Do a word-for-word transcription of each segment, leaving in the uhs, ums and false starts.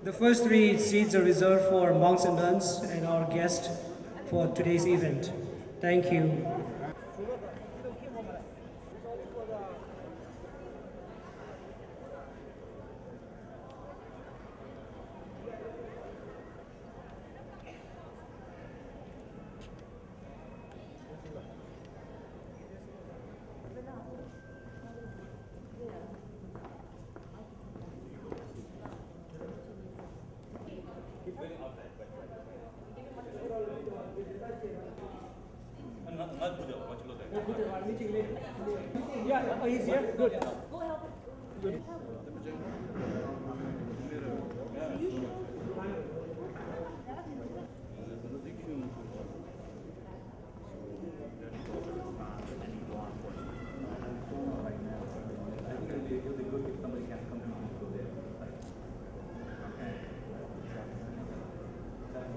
The first three seats are reserved for monks and nuns and our guest for today's event. Thank you. Yeah, oh, he's here? Good. Good.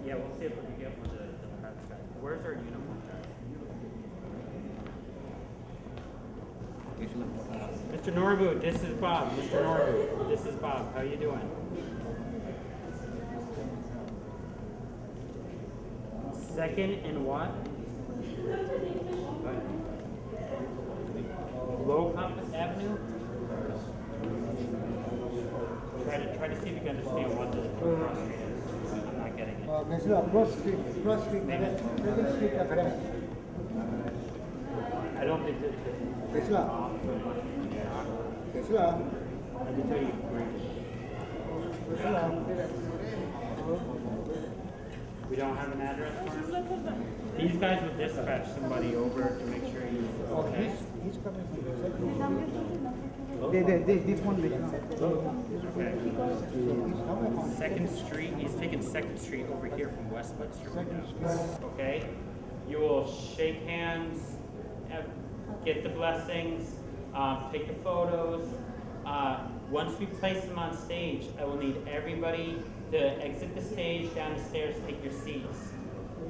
Yeah, we'll see if we can get one of the Democratic guys. Where's our uniform guys? Mister Norbu, this is Bob. Mister Norbu, this is Bob. How you doing? Second and what? Low Compass Avenue? Try to, try to see if you can understand what the cross street is. I'm not getting it. Uh, Mr. Cross Street, Cross Street, Second Street, uh, I don't think that. Tesla. Tesla. Let me tell you. Tesla. We don't have an address for him? These guys will dispatch somebody over to make sure he's okay. He's coming from the second. They, they, they, this one they can. Okay. Second Street, he's taking Second Street over here from West Webster. Second Street. Okay? You will shake hands, uh, get the blessings, um, take the photos. Uh, once we place them on stage, I will need everybody to exit the stage, down the stairs, take your seats.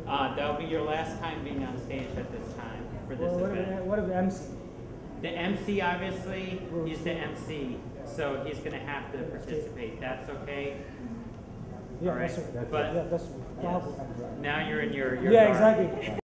Uh, that'll be your last time being on stage at this time for this event. What, what, what about the M C? The M C, obviously, he's the M C, so he's gonna have to participate. That's okay? Yeah, all right. That's okay. But yeah, that's okay. Yes. Now you're in your, your yeah, garb. Exactly.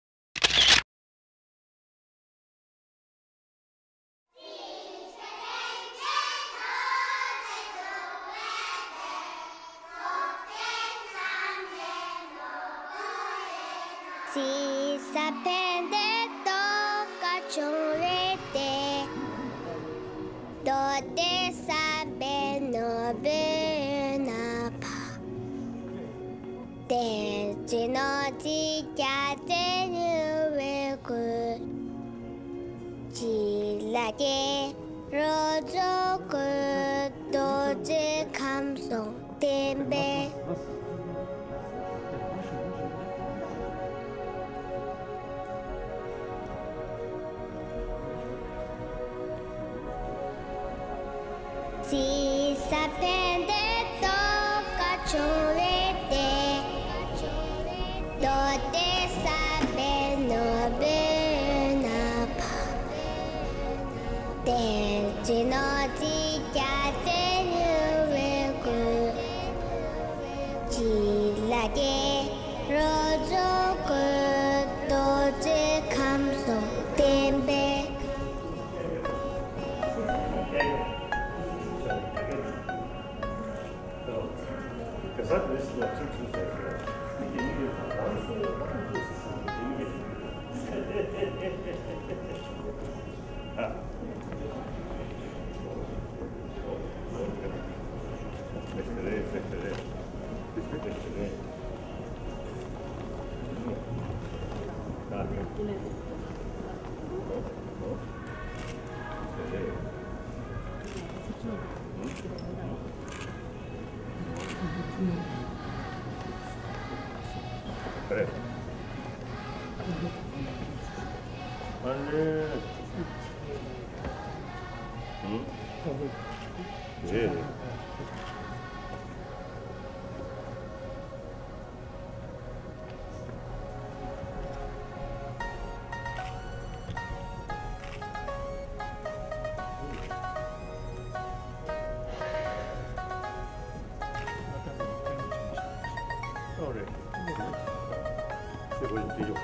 我也没有。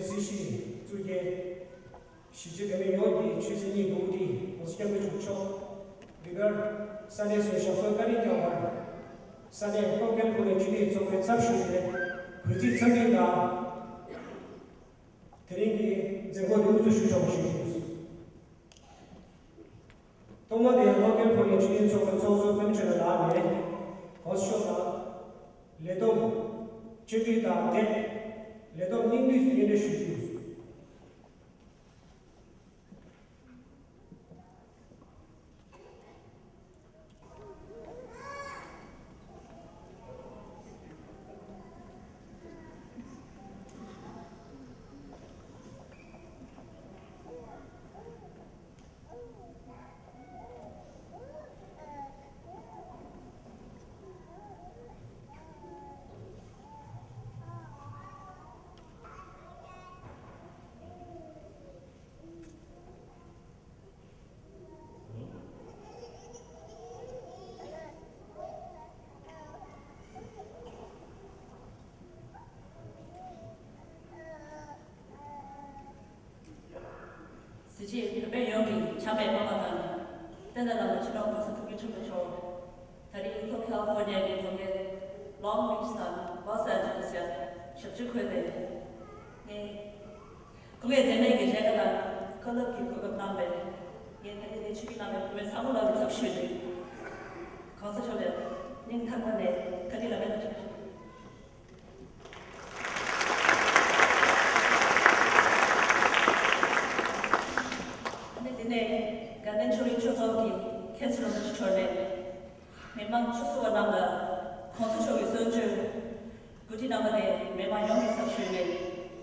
གཟི་བྱིན་གཙུག་རྒྱན། གཞིས་བྱེས་བོད་མི་ཡོངས་ཀྱི་ཆོས་སྲིད་གཉིས་ཀྱི་དབུ་ཁྲིད་༸གོང་ས་༸སྐྱབས་མགོན་ཆེན་པོ་མཆོག་འདི་གར་ས་གནས་སུ་ཞབས་སོར་བཀའ་དྲིན་སྐྱོང་བར། ས་གནས་ལྷོ་ཁེ་ལི་ཧྥོ་ནི་ཡའི་སྤྱི་འཐུས་ཚོགས་པའི་ཚབ་ཞུས་ཏེ་གུས་བརྩི་འཚམས་འདྲི་དང་། དེ་རིང་གི་མཛད་སྒོ་འདི་དབུ་འཛུགས་ཞུ་ཆོག་པ་ཞུ་རྒྱུ། ཐོག་མ་དེ་ལྷོ་ཁེ་ལི་ཧྥོ་ནི་ཡའི་སྤྱི་མཐུན་ཚོགས་པའི་ཚོགས་གཙོ་པད་མ་ཆོས་ལགས་ལགས་ནས་༸གོང་ས་མཆོག་ལ་ལས་བསྡོམས་སྤྱི་འཐུས་དང་འདས་ལས་བསྡོམས་སྙིང་བསྡུས་སྙན་སྒྲོན་ཞུ་རྒྱུ། གཟི་བརྗིད་བོད་པའི་ཡོངས་ཀྱི་བྱམས་པའི་སྤོབས་པ་དང་། བསྟན་དར་ལམ་ལ་སྤྱི་ནོར་༸གོང་ས་༸སྐྱབས་མགོན་ཆེན་པོ་མཆོག་ད་རེས་ལྷོ་ཁེ་ལི་ཧྥོར་ནི་ཡའི་གྲོང་ཁྱེར་ལོང་བྷིཆ་དང་ལོས་ཨན་ཇེ་ལེས་ཡ་ཞབས་ཕྱི་འཁོད་དེ། ངས་སྐུ་ངལ་འཛེམས་མེད་ཀྱི་ལས་ཀ་དང་བཀའ་སློབ་ཀྱི་གོ་སྐབས་གནང་བས། ངས་ད་རེས་འདིར་ཆིབས་བསྒྱུར་གནང་བའི་བོད་མི་ཚང་མ་ལ་ཚབ་ཞུས་ནས། ༸གོང་ས་མཆོག་ལ་སྙིང་ཐག་པ་ནས་བཀའ་དྲིན་ལ་བཀའ་དྲིན་ཆེ། ཨ་ནི་དེ་ནས་དགའ་ལྡན་ཕྱོགས་རིས་ཆོས་ཚོགས་ཀྱི་མཁན་ཟུར་རིན་པོ་ཆེ་མཆོག་ནས། མི་མང་ཆུང་སུ་བ་རྣམས་ལ་༸གོང་ས་མཆོག་གི་གསོལ་མཆོད་གོ་སྒྲིག་གནང་བ་དེ་མི་མང་ཡོངས་ཀྱི་ཚབ་ཞུས་ནས་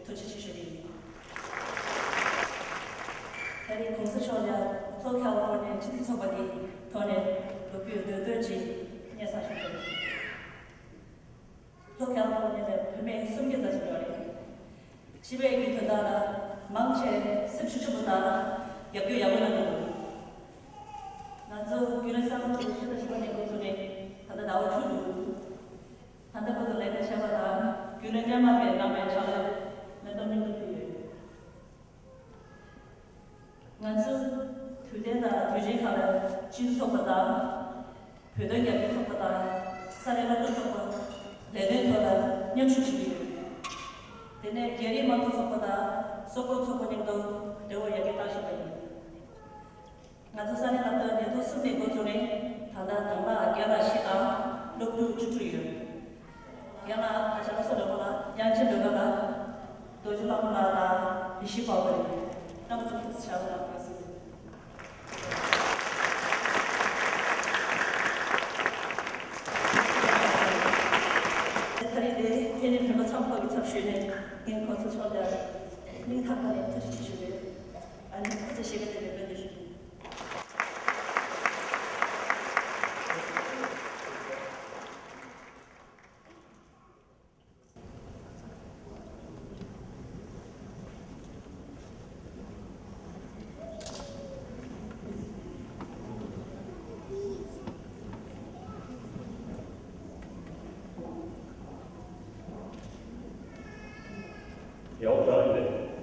ཐུགས་རྗེ་ཆེ་ཞུ་གི་ཡིན། ད་རེས་༸གོང་ས་མཆོག་ལ་ལྷོ་ཁེ་ལི་ཧྥོར་ནི་ཡའི་སྤྱི་འཐུས་ཚོགས་པ་གི་ཐོག་ནས་ལོ་རྒྱུས་མདོར་བསྡུས་ཅིག་སྙན་སེང་ཞུ་རྒྱུ་ཡིན། ལྷོ་ཁེ་ལི་ཧྥོར་ནི་ཡ་ལ་བོད་མི་སུམ་བརྒྱ་ཙམ་ཞིག་ཡོད་རེད། སྤྱི་པའི་གི་དོན་དག་ལ་མང་ཆེ་སེམས་ཤུགས་ཆེན་པོ་དང་རྒྱབ་སྐྱོར་ཡག་པོ་གནང་གི་འདུག་ང་ཚོ་རྒྱུན་ལས་གསར་པ་ཚོ་ཕྱི་ཟླ་བཞི་པ་ནས་འགོ་བཙུགས་ནས་ད་ལྟ་ཟླ་བ་དྲུག་འདུག་ད་ལྟ་བར་དུ་ལས་ཀ་བྱས་པ་དང་རྒྱུན་ལས་སྔོན་མ་བས་གནང་བའི་ཕྱག་ལས་མེ་ཏོག་སྙིང་པོ་ཕུལ་ཡོད། ང་ཚོ་དུས་སྟོན་དང་དུས་ཆེན་ཁག་ལ་སྤྱི་ཚོགས་པ་དང་། བོད་དོན་རྒྱབ་སྐྱོར་ཚོགས་པ་དང་ས་གནས་བླ་སྤྲུལ་ཚོགས་པ་ལས་དོན་ཐོག་ལ་མཉམ་ཞུགས་བྱེད་ཀྱི་ཡོད། དེ་ནས་རྒྱ་རིགས་དམངས་གཙོ་ཚོགས་པ་དང་སོག་པོའི་ཚོགས་པ་མཉམ་དུ་འབྲེལ་བ་ཡར་རྒྱས་བཏང་བཞིན་པ་ཡིན། ང་ཚོ་ས་གནས་ལ་ལྟོས་ནས་ཐོག་གསུམ་ནས་འགོ་བཙུགས་ནས་ད་ལྟ་དང་བླངས་རྒན་ལགས་བཞི་དང་སློབ་ཕྲུག་བཅུ་དྲུག་ཡོད། རྒན་ལགས་ཨ་ཅག་བློ་བཟང་ནོར་བུ་ལགས། དབྱངས་ཅན་སྒྲོལ་དཀར་ལགས། རྡོ་རྗེ་བླ་མ་ལགས་དང་ཡེ་ཤེས་འཕགས་པ་རེད། རྣམ་པ་ཚོ་ཐུགས་རྗེ་ཆེ་ལགས། ད་རེས་དེ་ཁྱེད་ནས་བོད་པ་ཚང་ཁག་གི་ཚབ་ཞུས་ནས་ངས་གོང་ས་མཆོག་ལ་སྙིང་ཐག་པ་ནས་ཐུགས་རྗེ་ཆེ་ཞུ་གི་ཡོད། ཨ་ནི་ཁ་ཚ་ཞིག་ག་དེ་ལས་དཔེ་འདི་ཞུ་གི། ཡག་པོ་ཞིག་རེད།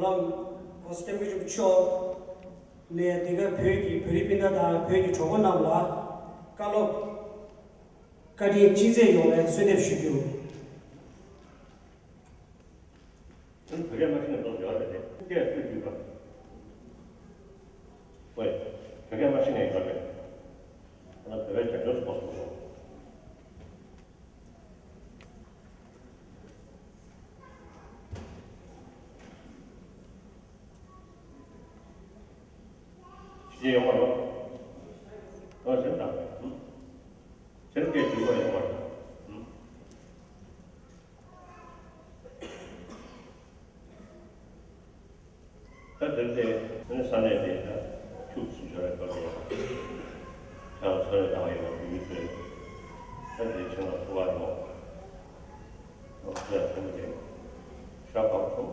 ལགས། གོང་ས་སྐྱབས་མགོན་ཆེན་པོ་མཆོག་ནས་འདི་ག་བོད་ཀྱི་བོད་རིགས་སྤུན་ཟླ་དང་བོད་ཀྱི་གྲོགས་པོ་རྣམས་ལ་བཀའ་སློབ་བཀའ་དྲིན་ཅི་མཛད་ཡོང་བའི་གསོལ་འདེབས་ཞུ་རྒྱུ། བོད་སྐད་མ་ཤེས་ན་འདོགས་ཡོད་རེད་དེ། སྐད་སུས་བརྒྱུད་པ། ཝེ། བོད་སྐད་མ་ཤེས་ན་ཡོད་རེད། ང་བོད་པའི་རྒྱབ་སྐྱོར་སུ་སོང་སོང་། ཕྱི་རྒྱལ་ཡོང་བ་ལོ། ཨོ་ཟེར་དང་། ཟེར་སྐད་བརྒྱུད་པ་ཡོང་བ་རེད། ད་དེར་བརྟེན་ས་གནས་དེ་ད་ཁྱུག་ཙམ་འབྱོར་བའི་སྐབས་ཡིན། ཁྱེད་རང་ཚོ་ནས་བཏང་ཡོད་པའི་ཡུལ་དེ་ད་དེ་ཕྱིན་ལ་ཐུག་པ་ཡོང་། ཁྱེད་ཚོ་ནས་ཐུག་པ་དེ་ཤ་བག་ཐུག་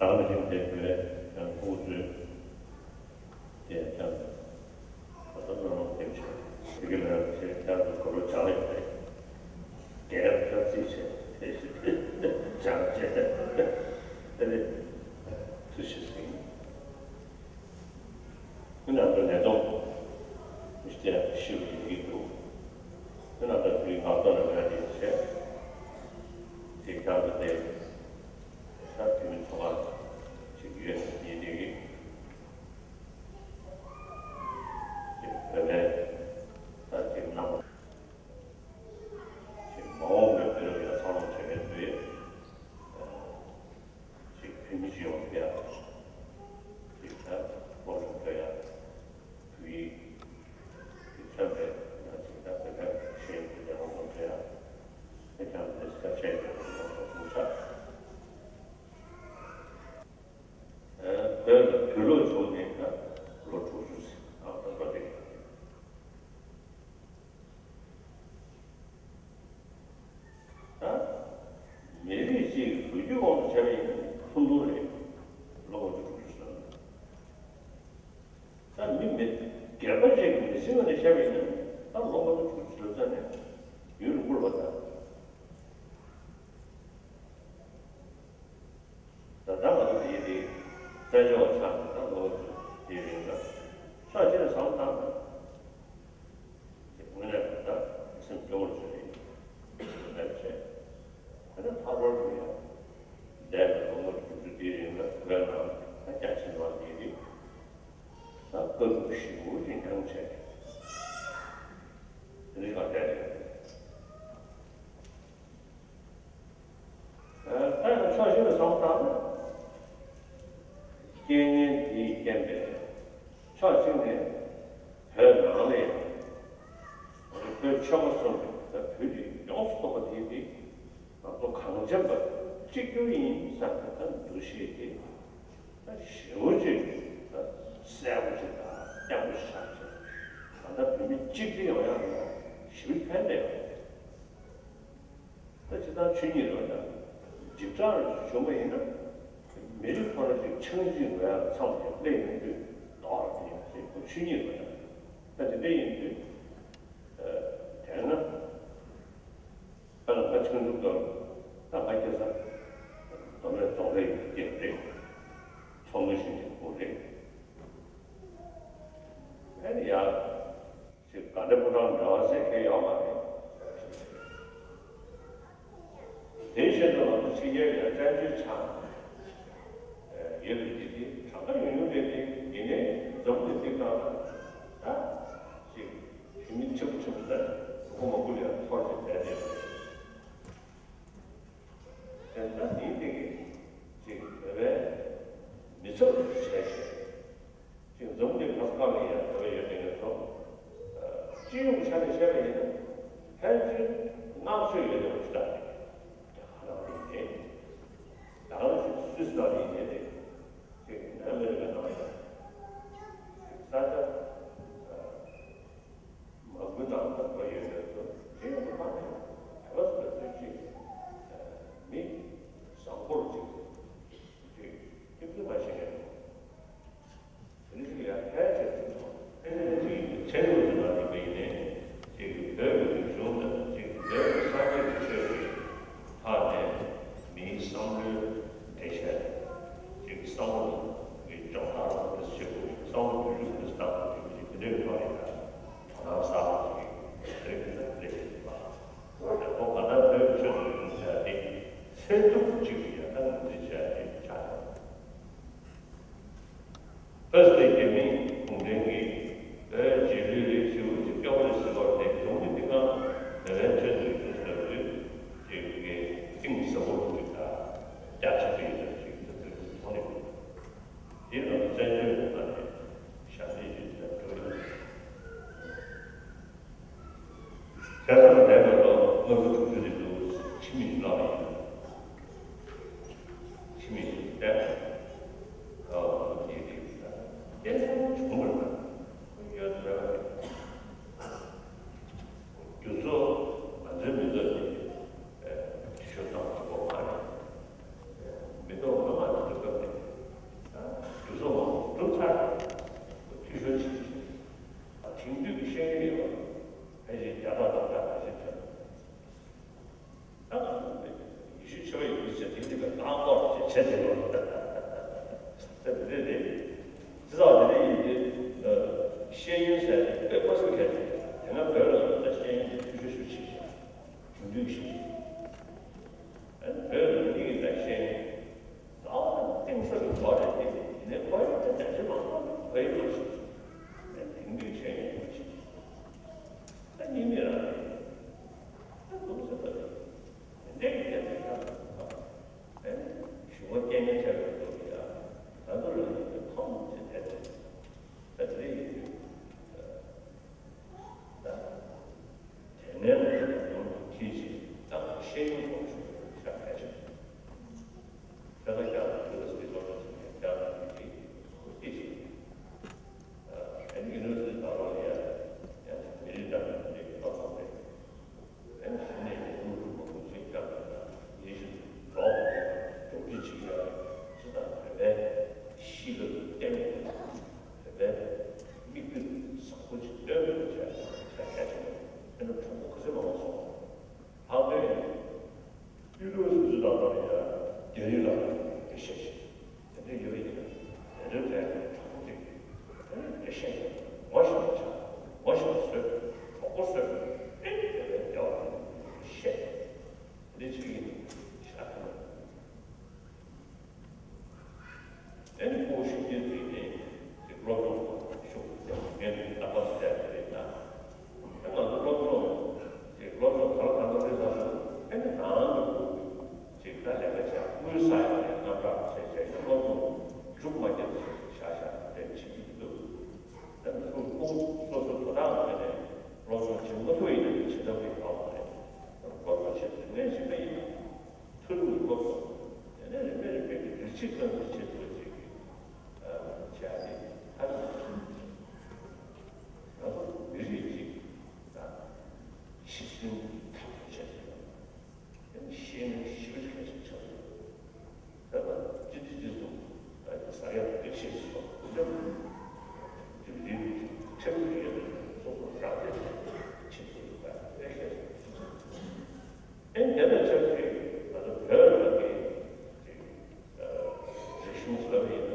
ད་ནི་ཧིན་དེ་བོད་ཀྱང་ཐུགས་རྩོད། དེ་ཡང་ཀྱང་ད་ལྟ་བློ་ལོག་དེ་བྱས་དེ་གི་ལ་ཆེ་ཀྱང་དུ་གོ་རོ་བྱ་ལེ་བྱས་རྒྱལ་ཁབ་ཆབ་སྲིད་བྱས་དེ་ཞིག་ མེ་ཏོག་མི་སྟེར་ཞེས་པའི་ཡི་གེ་འདུག་དེ་ནང་ལྟར་དུས་ངག་ཐོག་ནས་འོས་ཏེ་བྱས། དེ་ཁྱང་དུ་བསྡད། ད་དེ་མི་ཚོ་བ་ཞིག་ཡོད་ཡིན་དེ་གི་ཅིག་བོད་པའི་ད་ཅིག་རྣམ་པ་ཅིག་མ་འོངས་པའི་བོད་རབ་ཡར་འཚར་ལོངས་བྱེད་མཁན་དུས། ཅིག་བོད་མི་སྤྱི་ཡོངས་ཀྱི་ཡ། ཅིག་ད་སློབ་སྦྱོང་སྤྲོད་ཡ། བོད་ཡིག་གིས་མཚོན་པའི་ཡང་ཅིག་ད་བོད་པའི་ཤེས་ཡོན་གྱི་ལས་ཀ་སློབ་སྦྱོང་ཡ། ཨེ་ཀྱང་དེ་ས་ཆའི་ཡོད་པའི་སློབ་གསོ་གསུང་ཆ། ཨ་བོད་ལ་བོད་ལུགས་བྱུང་ནས་ད་ལོ་དྲུག་ཅུ་ཟིན་ཨ་ད་ལོ་དེ། ད་མི་རིགས་གཅིག་གི་ལོ་རྒྱུས་དབང་དུ་བྱས་པ་ཡིན་ན་ཐུང་ཐུང་རེད། ལོ་ལྔ་བཅུ་དྲུག་ཅུ་ཟིན། ད་མི་མི་སྒེར་པ་གཅིག་གི་མི་ཚེའི་ངོས་ནས་བཤད་པ་ཡིན་ན་ད་ལོ་ལྔ་བཅུ་དྲུག་ཅུ་ཟིན་ཙམ་ནས་ཡུན་རིང་པོ་རེད་པ། ད། ད་ལྟ་ང་ཚོ་འདིའི་རིགས་བཙན་བྱོལ་བ་ཆགས་ནས་ད་ལོ་འདིའི་རིང་ལ་ཕྱོགས་གཅིག་ནས་བསམ་བློ་བཏང་ན། དངོས་གནས་ད་ལྟ་སེམས་སྐྱོ་བོར་བྱས་ཡིན། དངོས་གནས་བྱས། དེ་ནས་ལྷག་པར་དུ་ཡང་འདས་པའི་ལོ་ངོ་དྲུག་ཅུ་འདིའི་རིང་ལ་བོད་ནང་ད་རྒྱ་ཆེ་བ་འདིའི་རིགས་ད་དཀའ་སྡུག་ཞེ་པོ་ཅིག་མྱངས་བྱས། དེ་ནས་གང་བསྡད་རེད། ད་ཡང་ཕྱོགས་གཞན་ནས་བསམ་བཏང་ན། རྐྱེན་ངན་དེའི་རྐྱེན་པས་ཕྱོགས་གཅིག་ནས་བོད་ནང་ལ་ཡང་བོད་ཆོལ་ཁ་གསུམ་དང་བོད་རིགས་ཡོངས་སུ་གཏོགས་པ་དེ་དེ་ང་ཚོ་གངས་ཅན་པ་གཅིག་གྱུར་ཡིན་བསམ་པའི་ད་འདུ་ཤེས་དེ་ད་ཞེ་པོ་ཅིག་ད་གསལ་པོ་ཅིག་དང་བརྟན་པོ་ཆགས་ཅིག་ད་ལྟ་བོད་མི་གཅིག་སྒྲིལ་ཡོང་ཡག་ལ་ཞེ་པོ་ཕན་ཐོགས་ཡོད་རེད། ད་སྤྱིར་བཏང་ཆོས་ཉིད་རེད་པ། འཇིགས་སྐྲག་རེ་བྱུང་བ་ཡིན་ན། མི་རིགས་ཁོ་རང་ཅིག་ཆགས་འཇིག་འོས་ཚང་མ་ཅིག་སླེབས་ཡོང་དུས་ལྡོག་རེ་ཡིན་ཅེས་ཁོ་ཆོས་ཉིད་རེད་པ། ད་དེ་འདྲ་ཡིན་དུས། དེས་ན། ད་ང་ཆུང་ཆུང་སྐབས་ད་ང་སྐྱེ་ས་མདོ་སྨད་རྫོང་དཔོན་ཡུལ་གྱི་རྒན་རེད། མཚོ་སྔོན་ཞིང་ཆེན་ཁུལ་རེད། ཨེ་ནི་ཡ། ཅིག་དགའ་ལྡན་ཕོ་བྲང་འདྲ་བ་ཟེར་མཁན་ཡོད་མ་རེད། དེ་བཞིན་དུ་ང་ཚོ་ཕྱི་རྒྱལ་ལ་བཙན་བྱོལ་ཆགས་ཡོད་པའི་དེ་དེ་གྲངས་ཀ་ཉུང་ཉུང་རེད་དེ་ཡིན་ནའི་འཛམ་བུ་གླིང་འདི་སྒང་ལ་ད་ཅིག་བོད་མི་ཆེན་པོ་ཆེན་པོ་ཟེར་ཁོ་མང་པོ་ལ་ཐོར་ཅིག་བསྡད་བསྡད་པ་རེད། དེ་ལྟར་དེའི་སྟེང་གི་ཅིག་བོད་པའི་མི་ཚབ་ཏུ་བྱས་ཤིང་། ཅིག་འཛམ་གླིང་ག་ས་ག་ལ་ཡང་བོད་པ་ཡོད་མཁན་ཚོ། སྤྱི་ཡོངས་ཀྱི་ཆ་ནས་བཤད་པ་ཡིན་ན་ཕལ་ཆེར་བསྔགས་བརྗོད་ཡོད་པ་ཞིག་རེད། རྒྱ་གར་ནང་ལ་ཡིན་ནའི། རྒྱ་གར་ནང་བཞིན་སུད་སི་ནང་ལ་ཡིན་ནའི་རེད། ཅིག་ཨ་མི་རི་ཀ་ནང་ཡང་ས་ཆ་མང་པོའི་ནང་ལ་བོད་པ་ཡོད་མཁན་ཚོ་སྤྱི་ཡོངས་ཀྱི་ཐོག་ནས་བོད་པ་ཟེར་བ་ཚོ་ཅིག་མི་བཟང་པོ་ཅིག་ཅིག་སྐྱིད་སྡུག་མ་ཤེས་མཁན། དེ་ནི་ཅིག་ཡང་ཕལ་ཆེར་ཅིག་ཚོ་ཅིག་ཡིན་པའི་ཚན་རིག་པ་ཚོ་ནང་ཡིན་པ་ཡིན་ནའི་ཅིག་བོད་ཀྱི་རིག་གཞུང་དང་ཅིག་བོད་ཀྱི་སངས་རྒྱས་ཀྱི་ཆོས་ཀྱི་ཐོག་ནས་མིའི་བསམ་བློའི་འགྲེལ་བཤད་ཅིག་བསམ་བློ་གི་སྦྱོང་བརྡར་དང་དེ་ཚོ་བྱེད་དགོས། བསམ་བློ་བསྒྱུར་ཞུགས་དེ་ཚོ་གཏང་དགོས་ཀྱི་དེ་འདྲའི་ཐོག་ནས་ཡང་དོ་སྣང་གསར་པ་ཅིག་རིག་གནས་ལས་བྱེད་པ། ཁོ་ག་ལྟར་བོད་ཀྱི་ཆོས་དང་རིག་གཞུང་བྱ་དེ་ཚད་ཐུབ་ཅིག་ཡང་ད་ངོས་འཛིན་བྱ་དེ་ཆགས་ཡོད། ཨོ་སི་ཀྲི་ཡ་རྒྱ་མིའི་གུང་ཁྲན་གྱིས་བོད་རྗེས་ལུས་རིགས་ཞེ་པོ་ཅིག་སྐྱོ་བོ་རེད་ཟེར་བ་དེ་གཞུང་གི་སྟེང་ན་བོད་པའི་ཆོས་དང་རིག་གཞུང་ཟེར་བ་དེ་ཅིག་གི་གཏིང་ཟབ་པོ་ཅིག་དང་རྒྱ་ཆེ་བའི་ཡོད་ཅིག་ཏུ་མཐོང་ནས། དེ་ལ་བཙན་བྱོལ་ནང་ནས་ཞབས་འདེགས་ཞུ་ཐུབ་པ་འགྲོ་ཡོད། ཁ་སང་འདས་པའི་ལོ་ལྔ་བཅུ་དྲུག་ཅུ་རེ་དུ་ཕྱི་མི་ཞིག་ལབ་པ་ཡིན། ཕྱི་མི་ཞིག་བལྟས་ན། ཨ་ཨ་དེ་རེད། དེ་ཚོ་བྱུང་བར་ན་ཡོད་ཚོད་རེད། རྒྱུ་ཚོ་ང་ཚོའི་མི་ཚོ་དེ་ཤོད་སྟངས་གཅིག་པོ་མ་རེད། མི་ཐོག་མི་མང་དེ་ཚོ་སྐབས་དེ་རྒྱུ་ཚོ་མང་པོ་གྲུབ་ཚར་རེད། འཐུས་ཤོར་ཕྱིན་ཕྱིན། དེང་དུས་ཀྱི་ཤེས་ཡོན་ཡོད་པ་ཕལ་ཆེར་བརྒྱ་ཕྲག་སྟོང་ཕྲག་ནང་བཞིན་ཐོན། ད་ང་ཚོ་ཡེ་ཤུ་ཆོས་པ་ཡིན་ཟེར་དེང་དུས་ཀྱི་རྐང་འཁོར་ཞིག་བྱེད་བསྡད་ཡོད་རེད། ད་དེ་འདྲ་རེད། སྤྱི་ཚོགས་དེ་འདྲ་ཡིན་དུས། ཤེས་ཡོན་ཟེར་ནས་དཔེ་མ་སྲིད་མཁན་ཞིག་དེ་སྔ་བོད་ལ་ད་ཤེས་ཡོན་དེ་འཐུས་ཤོར་ཤུགས་ཆེ་ཞིག་རྒྱུན་མཐུད་ཤིག་ཨ་ནི་བོད་རང་ཉིད་ཀྱི་ད་ཤེས་ཡོན་ད་གཏིང་ཟབ་ཀྱི་ཐོག་ནས་དེ་ཡིན་ནའི་ཕ་ཡུལ་དེ་རྒྱ་ཆེ་མང་ཚོགས་ཕ་ཡུལ་མ་ཤེས་ཤིག་ཨ་ནི་དེང་དུས་ཤེས་ཡོན་མ་ཤེས་ཤིག་ད་གཉིས་མེད་རང་རེད། ད་འདུག་ཟེར་བ་རེད། དེ་འདྲའི་སྐད་ཆ་ཁ་ཨ་ནི་ཞུ་བ་སྐྱེ་ངེས་ཆགས་ཡོད་འདུག་ཡ། ད་དུ་རང་ཉིད་ཀྱི་ཁོམ་ཅེས་བསྡད་དེ། ད་དེ་ཡིན་དུས། ད་དེ་ནས་ལ་ཡོང་དུ་ཁྱེད་ཀྱིས་ད་ཤེས་ཡོན་སློབ་ཞུ་ཤ་ཕལ་ཆེར། ད་ལྟ་ཀྱང་ཡུ་ཨེ་སི་པི་སློབ་གྲྭ་ཚོ་ནས་ཀྱང་དེ་ཁུར་སྐྱེད་བཞིན། ཨ་ནི་ཡུ་ཨེ་སི་པི་ད་ལོ་ཡ་ཡ་མི་རིགས་འདྲ་མིན་སློབ་ཚོགས་རེད། ཨ་ནི་གཞི་ནས་ཡིན་ནོ་རུ་མ་བུ་ཆེ་ཀྱང་ཡིན་ན་ཡིན་ཞིང་ལོག་ཅོག་ཙེ་བྱེད་ཡ་ཅི་དང་བོད་པའི་གཤིས་ལ་བརྟེན་ནས་བོད་པའི་མིག་ལྟོས་བཟང་པོ་ཅིག་སྟོན་དགོས་བྱས་ཤ་ཁྱད་ཆེ་ནས་ཨ་ནི་གྲོགས་པོ་ག་ཚོད་མང་བ་སོང་། ལྷག་དོན་ཡིན། ཡུལ་ལུགས་སུ་ཚུལ་དང་ལྟར་ཡང་རྒྱ་ཡུལ་ལ་དགེ་བཤེས་ཤིག་དེ་འདྲ་ཡོད་པ་ཡིན་ན་དེ་འདྲའི་གྲས་ཀྱི་གྲོགས་པོ་ཅིག་དེ་ནི་དགེ་བཤེས་ངོ་ཤེས་པ་ཆགས་ངོ་ཤེས་པ་བཟོས་གྲོགས་པོ་བཟོས་ཨེ་ནི་དེ་བས་བདེ་བ་དང་བཤད་དེ་འདྲ་ཅིག་ཡིན་ཤག་ཐུབ་ན། ཨེ་ནི་ཕྲུ་གུ་ཤུགས་ཆེན་བྱས་ནས་ཅིག་སློབ་སྦྱོང་ཤུགས་ཆེན་ངས་རྟག་པར་བཤད་ཀྱི་རེད་ད། ཨེ་ང་ཚོ་སློབ་སྦྱོང་ཅིག་སློབ་སྦྱོང་ག་ལ་གང་འདྲ་རེད་ཟེར་ན་ཨེ་ནི་རང་གི་ཅིག་ད་ལས་ཀ་བྱས་དངུལ་བསགས་ཡག་གི་རྣམ་གྲངས་བྱས་བྱས་ནས་སློབ་སྦྱོང་མཇུག་མ་བསྐྱལ་བྱས་བཞག་བཞག་དེ་བྱེད་ཀྱི་འདུག་ཨེ་ནི་ཕྲུ་གུ་སོ་སོ་དོ་དག་བྱས་ནས་སློབ་སྦྱོང་བྱེད་མ་ཐུབ་ཡིན་ན་བྱེད་ཐབས་རེ་ཡོད་མ་རེད། སློབ་སྦྱོང་བྱེད་དུས་ངས་ཞིག་པ་ཡིན། མཐོ་རིམ་སློབ་གསོ། དེ་ནས་རིམ་པས་རིམ་པས་ཀྱི་སྒྲིག་གཞི་བཏོན་ཏེ་བྱེད་ཐུབ་ཅིག་གི་བྱ་ཡ་དེ་ཧ་ལས་པ་ཞིག་ང་ཚོ་མི་རིགས་ཅིག་དང་ཤི་གསོན་འཐབ་རྩོད་བྱེད་ཐུབ་ཡ། དེ་ནི་ཤེས་ཡོན་ཞེ་པོ་ཅིག་གལ་ཆེན་ཆགས་ཡོད། ད་ལྟ་སྤྱི་འཐུས་བཅས་སུ་ཟབ་ཡག་གི་ཤེས་སུ་འདེམས་ཏེ་རིགས་ཁྲིམས་ཀྱི་ཡོད་པའི་སོ་སོ་རང་བདེ་ཆེད་དུ་ད་དཔེ་ཤེས་སུ། ཨེ་དེ་ལ་ཆབས་ཅིག་ང་ཚོ་བོད་རང་གི་ཅིག་རིག་གཞུང་ཟབ་ཡིན་ན་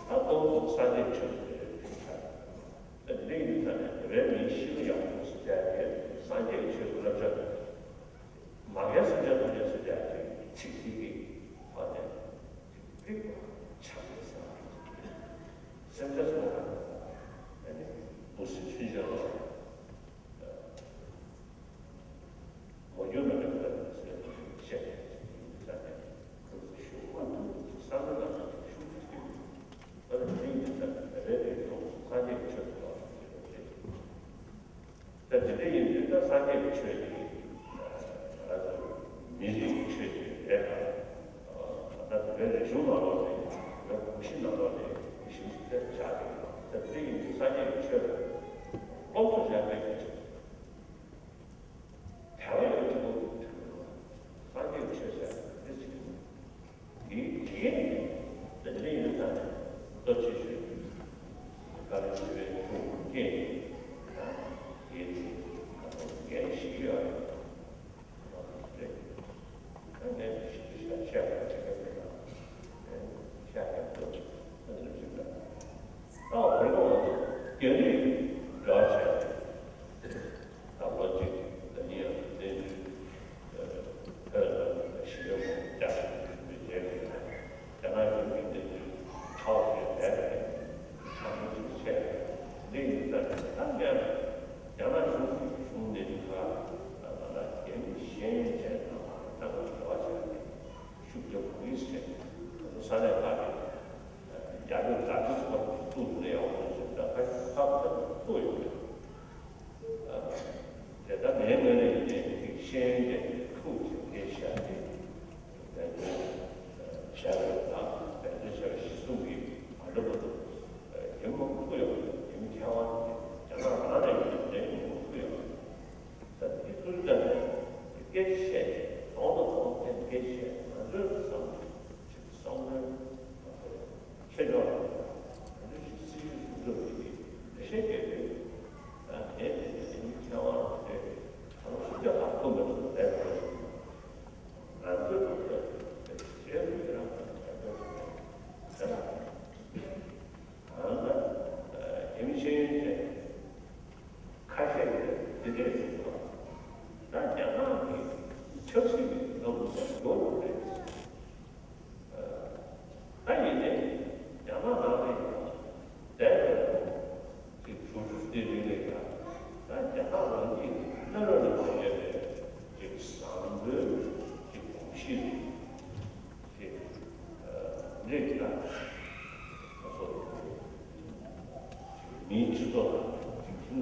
ད་ཏོག་ཙམ་སངས་རྒྱས་ཆོས་ཀྱི་རིག་གཞུང་ཆགས། ད་འདི་འདྲ་ཡིན་ཙང་ནས་བོད་པའི་མིའི་གཤིས་ཀ་ཡག་པོ་སུ་བྱས་ཏེ་སངས་རྒྱས་ཀྱི་ཆོས་ཀྱི་བསླབ་བྱ་མ་རྒན་སུ་བྱས་ཐོག་ནས་སུ་བྱས་ཏེ་ཚིག་ཚིག་གི་ཐོག་ནས་ཅིག་ཕིག་ཆགས་ཏེ་སེམས་ཅན་ཚོ་ལ་ཨ་ནི་འབུ་སྲིན་ཆུན་ཆེན་ལ། མ་གྱུར་ནམ་མཁའི་མཐའ་དང་མི་ཟད་པའི་ཤེས་ཤེས་ཀྱི་ས་ནས་ཤུགས་མ་ཐུབ་ཀྱི་བསམ་བློ་ནང་ཤུགས་ཀྱི་ཐིམ། ཨ་ནི་དེ་ཡིན་ཙང་རེ་རེ་ཡོང་སངས་རྒྱས་ཆོས་སུ་ལ་ད་དེ་འདྲ་ཡིན་དུས་ད་སངས་རྒྱས་ཀྱི་ཆོས་དེ་ང་ཚོ་མི་རིགས་ཀྱི་ཆོས་དེ་རེད་ལ། ད་བོད་རིག་གཞུང་ནང་ལོགས་ནས་བོད་གོམས་གཤིས་ནང་ལོགས་ནས་ཞིབ་འཇུག་བྱ་དགོས། ད་དེ་ཡིན་དུས་སངས་རྒྱས་ཀྱི་ཆོས་སློབ་གསོ་བྱ་དགོས་ཀྱི་ཆེད། དལ་བ་ཡོད་ཀྱི་འདུག་སངས་རྒྱས་ཆོས་ཟེར་འདི་ཅིག་འདི་དེ་ནི་དེ་འདྲ་ཡིན་ཙང་ལྟོ་ཆེ་ཤོས་བཀའ་ལ་ཞུ་བའི་ཐུགས་སྐྱེས་དེ་དེ་ཁ་ཐོག་འགན་ཞིག་ཡོད་རེད། ད་ངས་ཞིབ་ཏུ་བཤད་བཤད་པ་བྱེད་ཀྱི་མེད་ལ། བཤད་ཀྱང་ཐུབ་ད་ནི་ཞིག་ལ། ད་འོ་དེ་ལ་འོ་དེ་རྒྱ་རིགས་འདྲ་བྱས། ད་ལོ་གཅིག་ད་ནི་ཡང་བསྟན་འཛིན་བོད་ལ་ཞི་བའི་གོ་རྒྱ་ཆེན་པོ་ཞིག་མཛད་ཀྱི་ཡོད། རྒྱ་ནག་གཞུང་གིས་བསྟན་འཛིན་ཁྲའོ་ཞེས་མཛད་པའི་ཁྲ་མོ་ཞིག་བྱས། འདི་ཡིན་ཙང་ད་ངས་རྒྱ་ནག་གཞུང་གི་གཞུང་འདི་ཁ་ད་ང་ལ་རྒྱ་མི་ཤེས་ཡོན་ཅན་དང་ད་ང་འབྲེལ་བ་བྱས་ཏེ་ཤུགས་རྒྱབ་དགོས་ཀྱི་ཟེར། ང་ཚོ་ས་གནས་ཁག་གི་རྒྱ་སྐྱོར་ཛ་དྲག་ཚོགས་པ་ཚུགས་ཐུབ་ན་ཡག་པོ་ཞིག་ད་ཁ་ཁ་ཁ་ཚུགས་ཡོང་གི་རེད། དེ་ལྟར་ངའི་ངོས་ནས་ཡིན་ནའི་ཤེས་ཡོན་ཅན་གྱི་ཕྲུ་གུ་ཞིག་སྐྱེས་བཞག་སྟེ་བསྟན་འཛིན་བྱས་པ་དང་བསྟན་འཛིན་བྱས་པ་གཞི་བཟུང་གིས་ང་ཚོ་བར་དུ་ཡིན་མ་ཐུག་ཡོང་གི་ཡིན་མཁས་དབང་གིས་རྒྱ་ནག་རང་ནས་ཡིན་ནའི་ཡིན་མ་ཐུག་ཡོང་གི་ད་དེ་ཚོའི་ཐད་ནས་སྐད་ཆ་བཤད་གདོང་དང་གདོང་ཐད་སྐད་ཆ་བཤད་ང་ཚོའི་བསམ་ཅིག་བསམ་བློའི་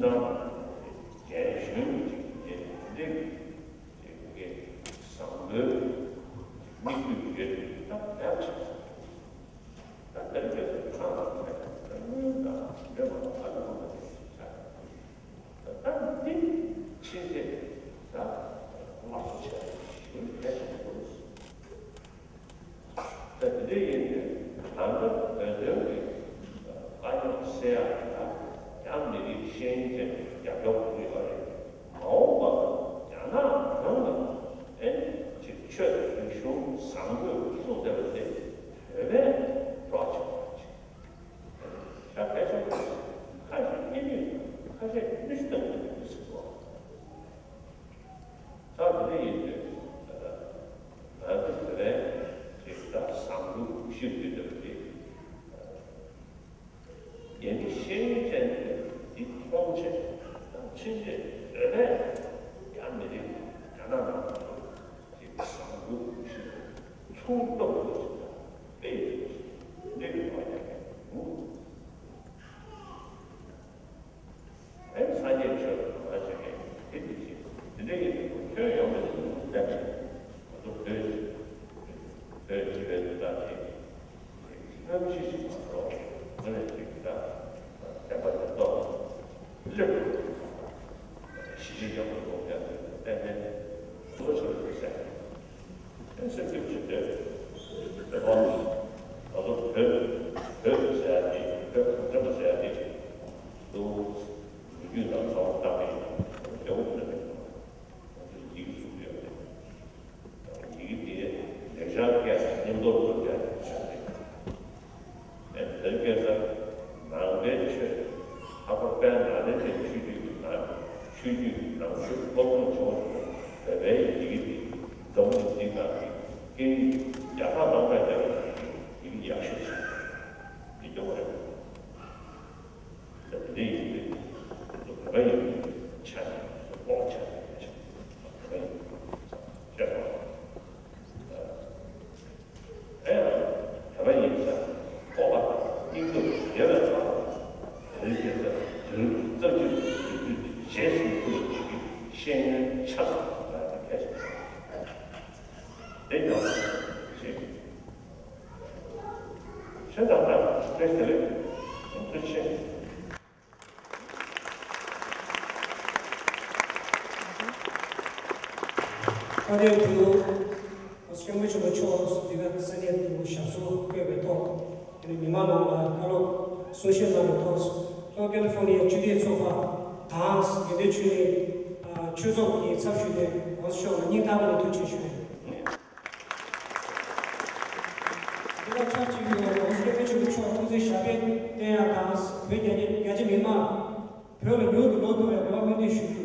རྒན་གཞོན་གྱི་ཅིག་ལས་དེ་འདྲའི་ཅིག་གི་བཟང་པོའི་ཅིག་མིག་ལྟོས་ཡོད་ད་ལས་ཆེ། ད་དེ་རིང་ཁྱེད་ཚོ་ཁ་ལ་མེད་ད་མོས་ད་མེད་པ་ད་ལ་མ་ད་ད་འདི་ཕྱིན་ཆད་ད་སླར་གསོ་བྱས་ཞུ་གལ་ཆེན་པོ་རེད། ད་དེ་འདྲ་ཡིན་དུས་ད་ལྟ་བོད་དོན་གྱི་དཀའ་རྙོག་སེལ་ཡག་ལ་ཡང་མི་རིགས་ཤེས་ཡོན་ཅན་རྒྱབ་སྐྱོར་གྱི་ཡོད་རེད། མ་འོངས་པ་རྒྱ་ནག་ནང་ལ་ཨེ་ཅིག་ཆོས་རིག་གཞུང་བཟང་པོས་བཙུགས་བསྡད་པ་དེ་བོད་པས་སྒྲོག་ཆེན་པོ་ཅིག་ཤ་ཁ་ཤས་ཁ་ཤས་ཨེ་ནུས་ཁ་ཤས་ནུས་སྟངས་ཀྱི་མི་སྲིད་པ། ད་དེ་འདྲ་ཡིན་དུས་ད་ལྟ་ང་ཚོ་བོད་པའི་ཅིག་ད་བཟང་ཕྱོགས་ཤིག་ཡོད་པ་དེ། ཡང་ན་ཤེས་ཡོན་ཅན་དེ་འདི་མཐོང་ཆེད་དང་ཕྱིན་ཆད་བོད་པས་ཡང་མི་རིགས་རྒྱ་ནག་ནང་དུ་ཅིག་བཟང་ཕྱོགས་ཤིག་ཚུར་གཏོང་དགོས་ཞེས་དང་སྤེལ་དགོས་ཞེས་འདི་གི་ཐོག་ནས་ངུ། ཨེ་སངས་རྒྱས་ཆོས་ལ་གང་ཞིག་གིས་དེ་དེ་བཞིན་དེ་འདྲ་ཡིན་དུས་ཁྱོན་ཡོངས་ནས་ལུང་བསྟན་ནས་ང་ཚོ་བོད་ཀྱི་བོད་སྤྱི་པའི་འདུ་ཐག་བཅད་ཀྱིས་རྔམ་བརྗིད་ཞིག་མ་འགྲོ་ངོས་ནས་ཅིག་ད་བདེན་པ་དེ་རྟོགས་སླེབས་དགོས། གཞིས་བྱེས་མཉམ་དུ་ཡོང་ཡག་དེ་ཏན་ཏན་ལོ་ཆེ་བ་ཡོད་ཟེར། ཨེ་སེམས་འགུལ་ཅིག་སྟེར། དེ་ཐོག་ནས་ང་ཚོ་བོད་བོད་ཟེར་ཡག་དེ་བོད་གངས་ཅན་པ་ཟེར་ཡག་དེ་ལོ་རྒྱུས་དང་ཚོར་བ་བཏང་ནས་ཡིན་ན་ལེའུ་འདི་ནས་ང་ཚོ་ཡི་གེ་བཟོ་གི་ཡོད་རེད། ཡི་གེ་དེ་ལེགས་སྦྱར་སྐད་དང་མཉམ་དུ་བཟོ་ཡག་ཆགས་རེད། ཨེ་དེར་སྐད་ཆ་ནང་པའི་ཆོས་ལྷག་པར་དཔལ་ནཱ་ལེནྡྲའི་ཆོས་བརྒྱུད་ཀྱི་ནང་ཆོས་བརྒྱུད་ནང་ཆོས་སློབ་སྦྱོང་བྱུང་བ་བོད་པའི་ཡི་གེ་དེ་འཛམ་བུ་གླིང་འདི་སྒང་གི་སྐད་ཡིག་བརྒྱ་ཕྲག་སྟོང་ཕྲག་བརྒྱ་ཡི་གེ་ཡག་ཤོས་ཤིག་རེད། འདི་སྐྱོ་བོ་རེད། ད་དེ་འདྲ་ཡིན་དུས་ང་ཚོ་བོད་པ་ཡིན་པའི་ཆ་ནས་ཀློག་ཆ་ནས་ཆ་བོད་པ་ཡིན་པའི་ཆ་ནས་ཆ་ནས། ཨེ་ཡང་བོད་པ་ཡིན་ས་སྤོབས་པ་དང་སྙིང་སྟོབས་ཡོད་པའི་ཐོག་བོད་སྐད་དང་བོད་རིག་རྩ་ཆེན་གྱི་དུས་ཚོད་འདི་རྗེས་སུ་ཁུར་བ་ཞིག་གི་ཤེས་ཡོན་ཆ་ཚང་ལ་གལ་ཆེ་བ་དེ་ཡང་ཞིག་ཆེ་དང་དང་བཀྲ་ཤིས་བདེ་ལེགས། ཐུགས་རྗེ་ཆེ། དཔལ་ལྡན་དུ་སྐྱབས་མགོན་ཆེན་པོ་མཆོག་འདི་ག་ས་གནས་དུ་ཞབས་སོར་བཀོད་པའི་ཐོག་དེ་ནས་མི་མང་རྣམས་ལ་བཀའ་སློབ་གསུང་བཤད་གནང་བའི་ཐོག་ལྷོ་ཀ་ལི་ཧྥོར་ནི་ཡའི་སྤྱི་བདེ་ཚོགས་པ་དང་དགེ་ལྡན་ཆོས་གླིང་ཆོས་ཚོགས་ཀྱི་ཚབ་ཞུས་ཏེ་ྋགོང་ས་མཆོག་ལ་སྙིང་ཐག་པ་ནས་ཐུགས་རྗེ་ཆེ་ཞུ། འདི་དང་ཆབས་ཅིག་ཏུ་ྋགོང་ས་སྐྱབས་མགོན་ཆེན་པོ་མཆོག་ཐུགས་བརྩེ་ཞབས་པད་བརྟན་ཡག་དང་བོད་རྒྱ་ཆེ་རྒྱ་ཆེ་མི་མང་བོད་ལ་མྱུར་དུ་ལོག་ཐུབ་པའི་རེ་བ་སྨོན་འདུན་ཞུ་རྒྱུ།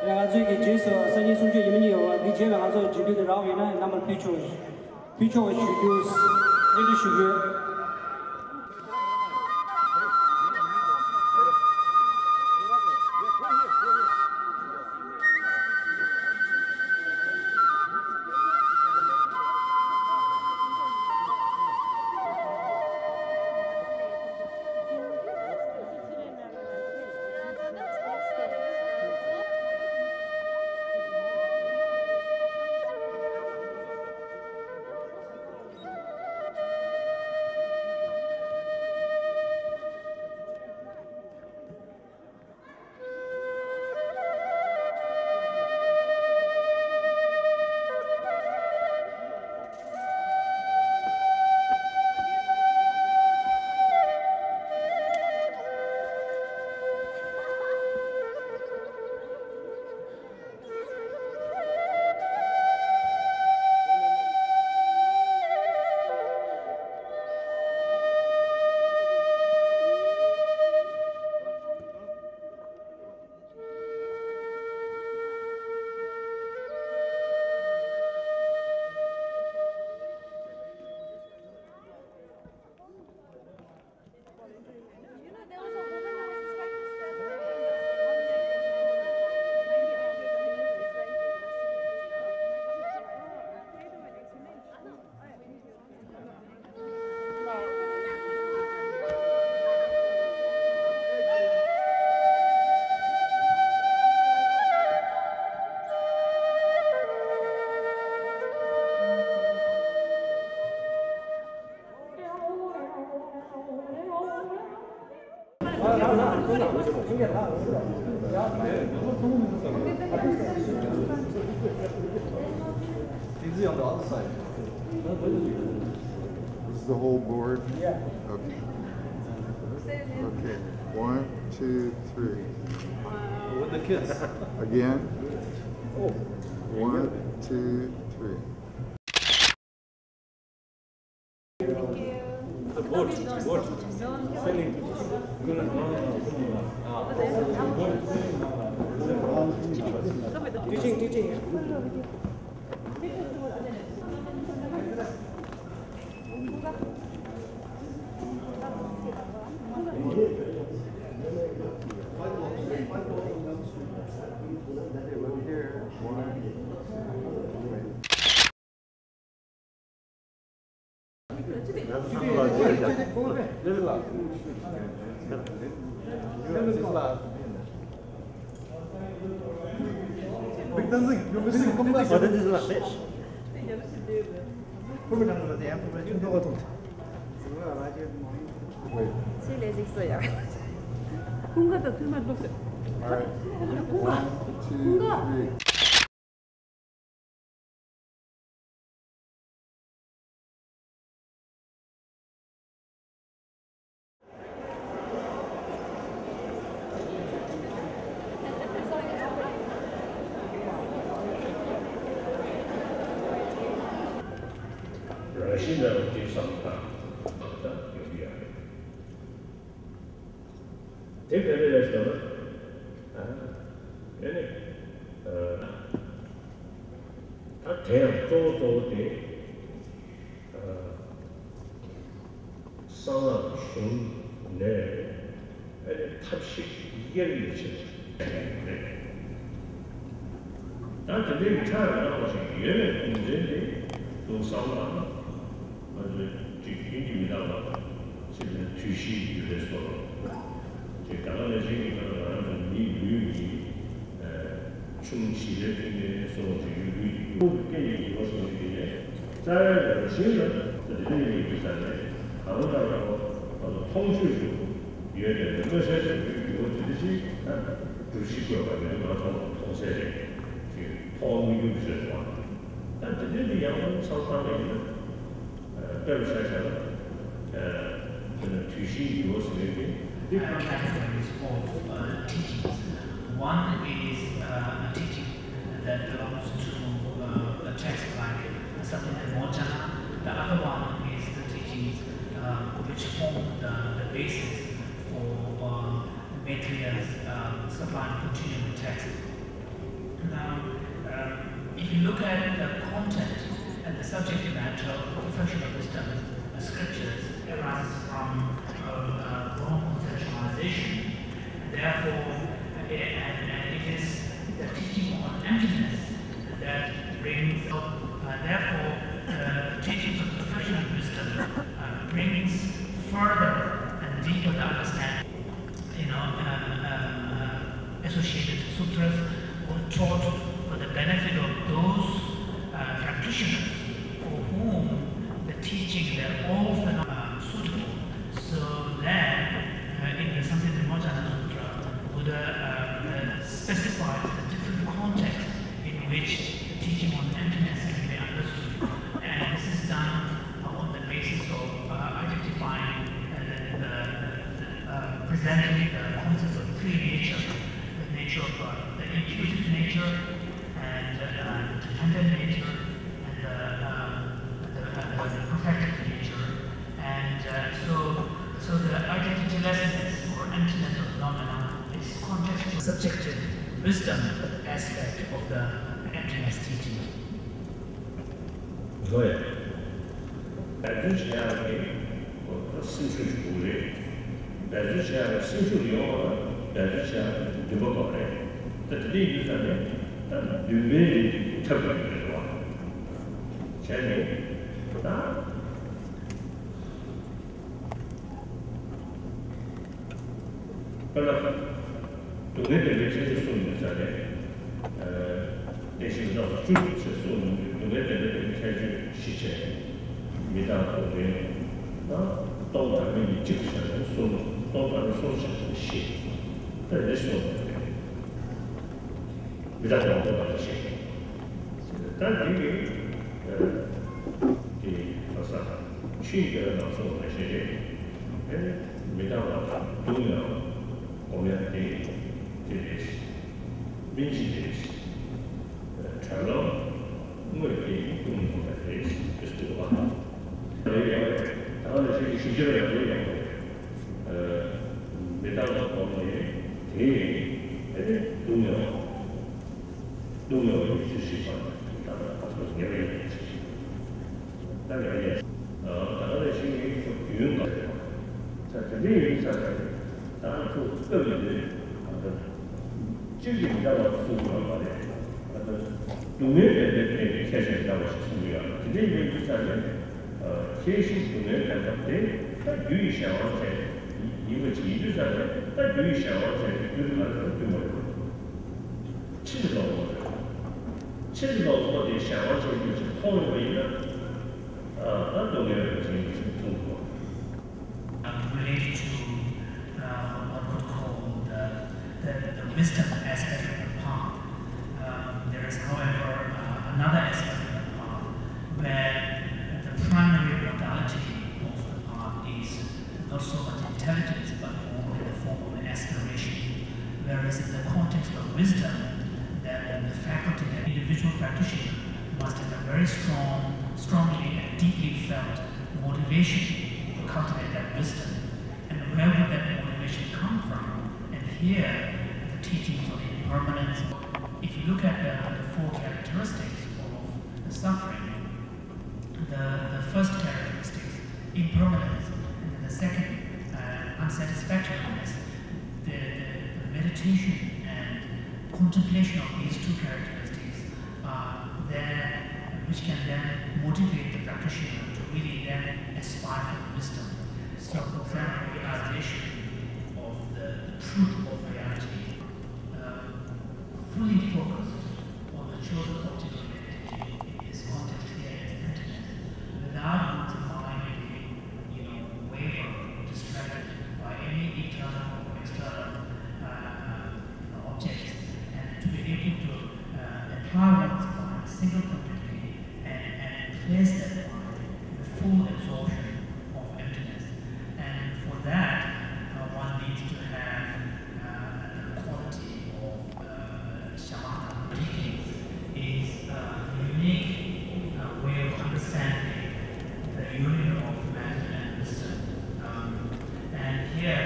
ང་ཚོའི་གི་རྗེས་སུ་སང་ཉིན་གསུང་ཆོས་ཡིན་མི་ཉན་ཡོད་པ། འདི་རྗེས་ལ་ང་ཚོ་འབྲི་དུས་དེ་རག་པ་ཡིན་ན་རྣམ་པར་ཕུལ་ཆོག་ཕུལ་ཆོག་ཞུ་རྒྱུ། གནས་འདྲི་ཞུ་རྒྱུ། Easy on the other side. This is the whole board? Yeah. Okay. Okay. One, two, three. With the kids. Again. One, two, three. Teaching, teaching. ཅི་ལས་ཅིག་སོ་ཡ། ཀུན་དགའ་དང་མཐུན་མ་འགྲོ་ཟེར། All right. One, two, three. རང་བཞིན་ལ་དེ་བསམ་སྟངས་ཡོང་གི་ཡོད་རེད། དེ་ག་རེ་རེད་ཟེར་ན། ཨ་ནི། ཨ་ནི། ཨ་ད་དེ་ཡང་གཙོ་བོ་གཙོ་བོ་དེ། ཨ་གསང་སྔགས་གཞུང་ནས་ཨ་ནི་ཐབས་ཤེས་དབྱེར་མི་ཕྱེད་པ་རེད། ད་དེ་འདྲའི་ཁྲ་ཡང་རགས་པ་ཞིག་ཡོད་པའི་རྒྱུ་མཚན་དེ་དུ་བསམ་པ། ང་ཚོས་ཅིག་ཡིན་གྱི་མི་རྟག་པ། ཅིག་ནི་དུས་བཞིའི་རྒྱུ་རེ་སོགས། ཅིག་ད་ག་ནང་བཞིན་གྱི་ཁ་ལ་ང་རང་ཚོ་མིའི་ལུས་ཀྱི་ཆུང་བྱིས་པའི་སྟེང་ནས་སོགས་ཅིག་ཡོད་ལུས་ཀྱི་སྐྱེ་ཡི་འགྱུར་བ་སོགས་ཀྱི་ནས་རྩ་བའི་རང་བཞིན་ལ་དེ་འདྲ་ཡིན་གྱི་ས་ནས་གང་ལྟར་ང་ཚོ་མཐོང་ཆོས་ཀྱི་ཡོད་པའི་མངོན་གསལ་དོད་པོའི་འགྱུར་བ་དེ་འདྲ་ཞིག་གྲུབ་གཞི་བཀོད་པ་ཡོད་ང་ཚོ་མཐོང་གསལ་རེད། ཅིག་ཐོག་མི་འགྱུར་བཟོས་སོང་བ། ད་དེ་འདྲ་དེ་ཡང་མཚམས་བཏང་བ་ཡིན་ན། དཔེར་བཞག་ན། དེ་ནི་དུས་བཞིའི་འགྱུར་བ་ཟེར་བའི་གི། There are categories of uh, teachings. One is uh, a teaching that belongs to uh, a text like Sakyamuni Mochana. The other one is the teachings uh, which form the, the basis for uh, Maitreya's uh, sublime continual text. Um, if you look at the content and the subject matter of the perfection of wisdom, the scriptures arises from uh, uh, wrong conceptualization. And therefore, uh, and, and it is the teaching on emptiness that brings, uh, therefore, uh, the teachings of perfection of wisdom uh, brings further and deeper the understanding you know, um, um, uh, associated sutras were taught for the benefit of those uh, practitioners for whom the teaching were all phenom- uh, suitable. So then, uh, in the Santi Vimochana Sutra, Buddha uh, uh, specifies the different contexts in which the teaching on emptiness can be understood. And this is done on the basis of uh, identifying and then uh, uh, presenting the concepts of three natures, the nature of uh, the intuitive nature and uh, the dependent nature and the, uh, the, uh, the perfected nature. And uh, so, so the identitylessness or emptiness of phenomena is context to subjective wisdom aspect of the emptiness teaching. ལོ་ཡ། འབད་རྩོལ་བྱེད་ཡག་གི་སེམས་ཤུགས་ཤིག་དགོས་རེད། འབད་རྩོལ་བྱེད་ཡག་གི་སེམས་ཤུགས་ཡོད་པ་ལ་འབད་རྩོལ་བྱེད་ཡག་གི་འདུན་པ་དགོས་རེད། ད་དེ་འདྲ་ཡིན་ཙང་ནས་ད་འདུན་པའི་རིགས་ཐབས་ཀྱི་རེད་བ། བྱས་ནས་ད། དཔེར་ན། སྡུག་བསྔལ་བདེན་པའི་ཁྱད་ཆོས་གསུངས་ཡོད་ས་རེད། བདེན་བཞི་མི་རྟག་པ་བཅུ་ཞེས་གསུངས་ཡོང་དུས་སྡུག་བསྔལ་བདེན་པའི་ཁྱད་ཆོས་བཞི་བྱས། མི་རྟག་སྡུག་བདེན་དང་སྟོང་བདག་མེད་གཉིས་གཅིག་ཏུ་བྱས་ནས་གསུམ། སྟོང་བདག་མེད་གསུམ་བྱས་ནས་བཞི། ད་རེ་གསུངས་ཡོད་རེད། མི་རྟག་པ་སྟོང་པ་ཞིག་ད་འདི་གི་དེ་ག་ས་ཆོས་ཀྱི་ནང་སོགས་མ་ཤེས་རེད། མི་རྟག་པ་སྡུག་བསྔལ་སྒོམ་ཡག་དེ་དེ་རེད། སྨིན་བྱེད་རེད། གྲོལ་ལམ་དངོས་དེ་སྡུག་བསྔལ་སྒོམ་ཡག་རེད་ཟེར་གྱི་འདུག་བ། རེད་ཡང་རེད། ད་ག་ནང་བཞིན་གྱི་ཞིབ་ཆ་ཡང་རེད་ཡང་རེད། མི་རྟག་པ་སྒོམ་ནས་དེ་དེ་སྡུག་བསྔལ་སྡུག་བསྔལ་བའི་ཡུལ་ཚུལ་ཞིག་པ་དང་ད་ལྟ་ཁོ་ཚོ་ཉེ་བའི་ཡུལ་ཚུལ་ཞིག་ད་ཉེ་བའི་ཡུལ་ད་ལྟ་ཞིག་ཡིན་ཁོ་རྒྱུན་གང་རེད། ད་དེ་འདྲའི་ཡིན་ཙང་ད་ཁོ་སྐབས་ཡིན་དུས་གཅིག་གིས་འདྲ་བ་གསུང་གི་ཡོད་མ་རེད། སྡུག་བསྔལ་བདེན་པའི་ཁྱད་ཆོས་འདྲ་བ་ཞིག་གསུང་གི་ཡོད། དེ་འདྲའི་ཡིན་དུས་ཙང་ནས། ཁྱད་གཞི་སྡུག་བསྔལ་བདེན་པ་དེ་ད་རྒྱུ་ཡི་གཞན་དབང་ཅན་ཡིན་པ་ཅིག་ཡིན་དུས་ཙང་ནས་ད་རྒྱུ་ཡི་གཞན་དབང་ཅན་དེ་རྒྱུ་དེ་ག་རེ་ཟེར་ན་རྒྱུ་མ་རེད། ཕྱི་ནས་ལོག་པ་རེད། ཕྱི་ནས་ལོག་པ་དེ་གཞན་དབང་ཅན་རྒྱུ་ཅིག་མཐོང་ཡོད་པ་ཡིན་ན། ད་སྡུག་བསྔལ་བདེན་པ་ཅན་ཡིན་ཚུལ་མཐོང་དགོས། Relate to uh, what we call the, the, the wisdom aspect of the path. Um, there is, however, uh, another aspect of the path where the primary modality of the path is not so much intelligence but more in the form of an aspiration. Whereas in the context of wisdom, that the faculty that individual practitioner must have a very strong, strongly and deeply felt motivation to cultivate that wisdom. And where would that motivation come from? And here, the teachings on impermanence. If you look at the, the four characteristics of the suffering, the, the first characteristic, impermanence, and then the second, uh, unsatisfactoriness, the, the, the meditation and contemplation of these two characteristics uh, then, which can then motivate the practitioner to really then aspire for wisdom. So, for example, realization of the truth of reality, uh, fully focused on the chosen object of meditation in this context here is emptiness, without one's mind being, you know, wavered or distracted by any internal or external uh, objects, and to be able to uh, apply one's mind single-pointedly and, and place that mind in the full absorption of emptiness. And for that, uh, one needs to have uh, the quality of uh, shamatha. Is a unique uh, way of understanding the union of matter and wisdom. Um, and here,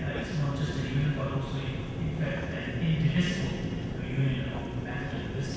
uh, it's not just a union, but also, in fact, an indivisible union of matter and wisdom.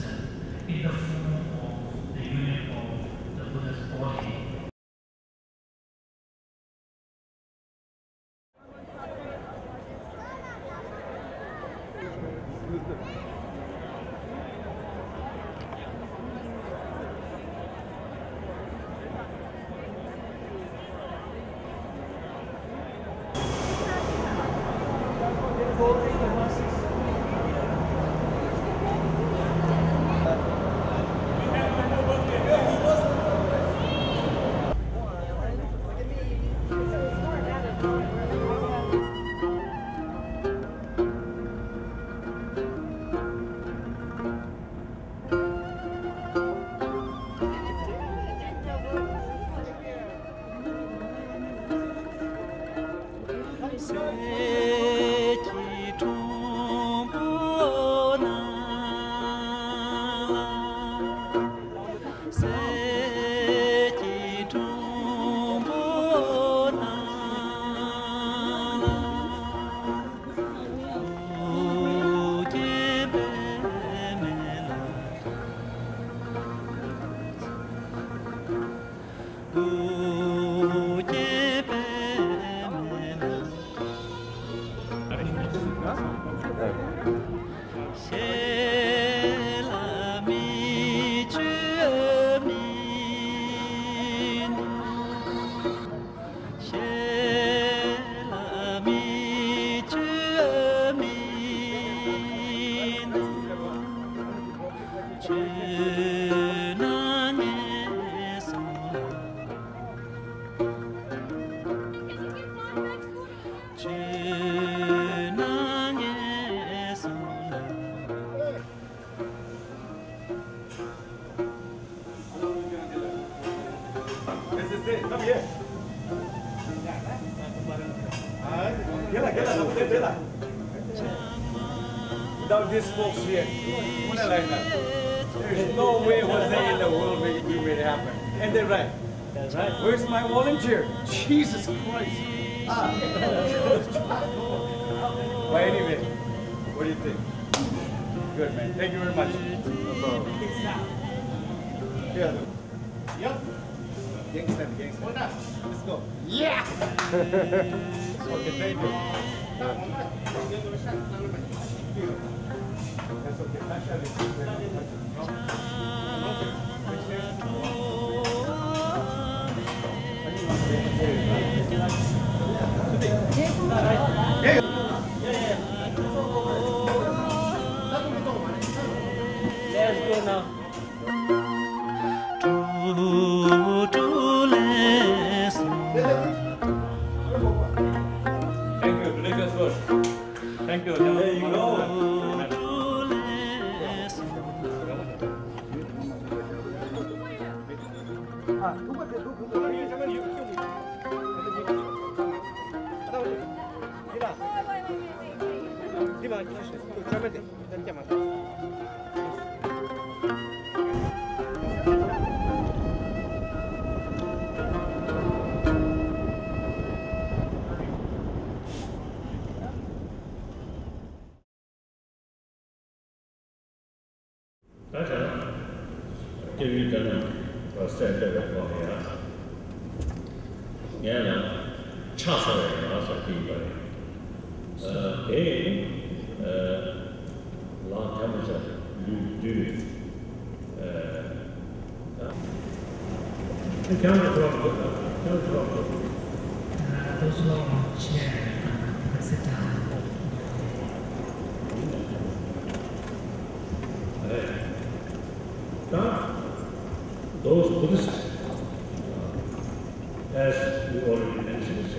Without these folks here, who would have like that? There's no way, Jose, in the world where you do it happen. And they're right. That's right. Where's my volunteer? Jesus Christ. Ah. But anyway, what do you think? Good, man. Thank you very much. No problem. Yeah. Yep. Gangster, gangster. Let's go. Yeah. Okay, thank you. Let's go now. Thank you. Thank you. There you go. ད་ཆ་སྐྱེ་བོའི་སྐྱེ་གནས་པ་སྲས་བསྟོད་པའི་སྐོར་ལ་ཡང་ངས་ལ་ཕྱག་འཚལ་བའི་ཡང་ཟེར་གྱི་ཡོད་པ་རེད། དེ་ལག་ཐལ་མོ་སྦྱར་ལུས་བཏུད། Those who are on chair, sit down. Those Buddhists, as you already mentioned,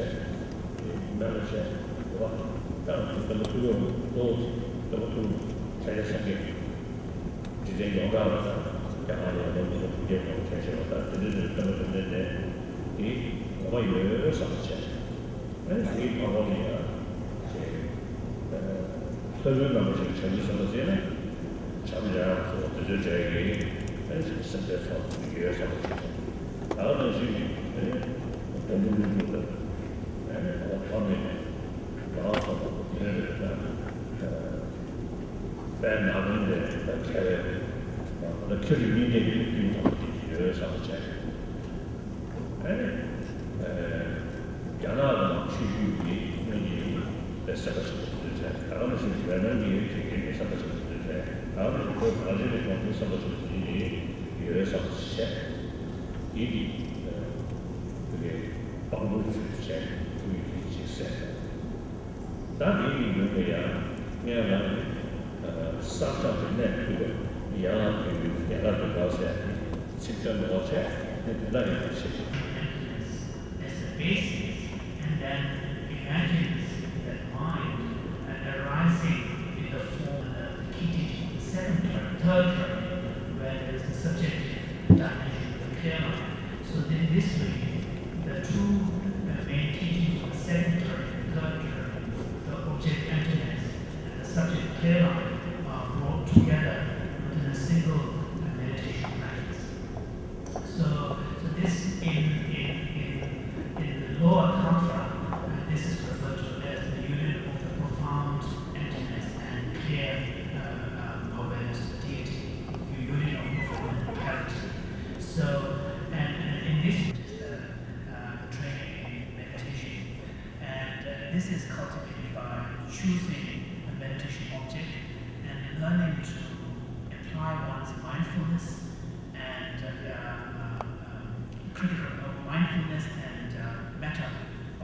མེད་པ་བྱས། དང་དེ་ལྟ་བུ་ཐུགས་ཡོད་དོ། དེ་ལྟ་བུ་ཐུགས་ཆ་ཆ་སེང་གེ་རྗེ་བཙུན་ཡོངས་གྲགས་ལ་དང་། དེ་ཨ་ནི་ཡང་དེ་ཐུགས་རྗེ་ཡོངས་ཆེ་ཞེས་པ་དང་། དེ་འདྲའི་དོན་དམ་པའི་དོན་ལྡན་དེ་དེ་ངོ་མ་ཡོད་བསམ་པ་བྱས། ཨ་ནི་དེའི་མ་འོངས་ནས་ཡང་ཅིག་ལྷ་ལུས་རྣམ་པ་ཞིག་བྱ་རྒྱུ་བསམ་པ་བྱས་ན། བྱམས་བརྩེ་ཡང་སོགས་དེ་ཚོའི་གྲས་ཀྱི་ཨ་ནི་ཅིག་སེམས་ཁྲལ་ཚོགས་ཡོད་བསམ་པ་བྱས། ད་ག་ནང་བཞིན་ཨ་ནི་བུ་མོ་ལུས་ལུས་དང་། ཨ་ནི་ད་ལྟ་ཕ་མེས་ནས་ང་རང་ཚོ་ལ་དེ་འདྲ་རེད་ད། དཔལ་ནཱ་ལེནྡྲའི་ད་མཁས་པའི་ད་ཁྱོད་ཀྱི་སྙིང་གཏམ་གྱི་ཀུན་ཐང་དེ་ཡོད་བསམ་པ་བྱས། ཨ་ནི་རྒྱ་ནག་གི་ནང་ཆོས་བརྒྱུད་ཀྱི་དངོས་གནས་དཔེ་གསར་པ་ཞིག་ཏུ་འདུག་ཟེར། ད་ག་ནང་བཞིན་ཝེ་ནམ་གྱི་དགེ་རྒན་གྱི་གསར་པ་ཞིག་ཏུ་འདུག་ད་ནི་ཁོས་གངས་ཅན་གྱི་ལྗོངས་ཀྱི་བསམ་པ་ཞིག་ཡིན་ནི་ཡོད་བསམ་བྱས། ཡིན་ནི་དེ་གའི་དཔང་པོ་ཚུལ་བྱས་ཐུགས་ཡིད་ཀྱི་ཅིག་གསལ། ད་དེ་ཡི་མདུན་དུ་ཡང་ངས་རང་གི་བསམ་འཆར་དེ་གནས་ཐུབ་པའི་ཡན་ལག་དོན་གཉིས་རྒྱ་གར་དུ་འགག་ཟེར་ནས་ཚིག་དོན་ནོར་བྱས་ནས་དེ་འདྲ་ཡང་བྱེད་ཅིང་། As the basis, and then imagines that mind arising in the form of the key teaching of the second term, third term, where there is the subjective dimension of the clear mind. So in this way, the two uh, main teachings of the second term and third term, the object emptiness and the subject clear mind, are brought together within a single uh, meditation practice. So, so this in, in, in, in the lower tantra, uh, this is referred to as the union of the profound emptiness and clear uh, um, awareness of deity, the union of profound clarity. So, and, and in this uh, uh, training in meditation, and uh, this is cultivated by choosing a meditation object and learning to apply one's mindfulness and uh, uh, uh, critical uh, mindfulness and uh, meta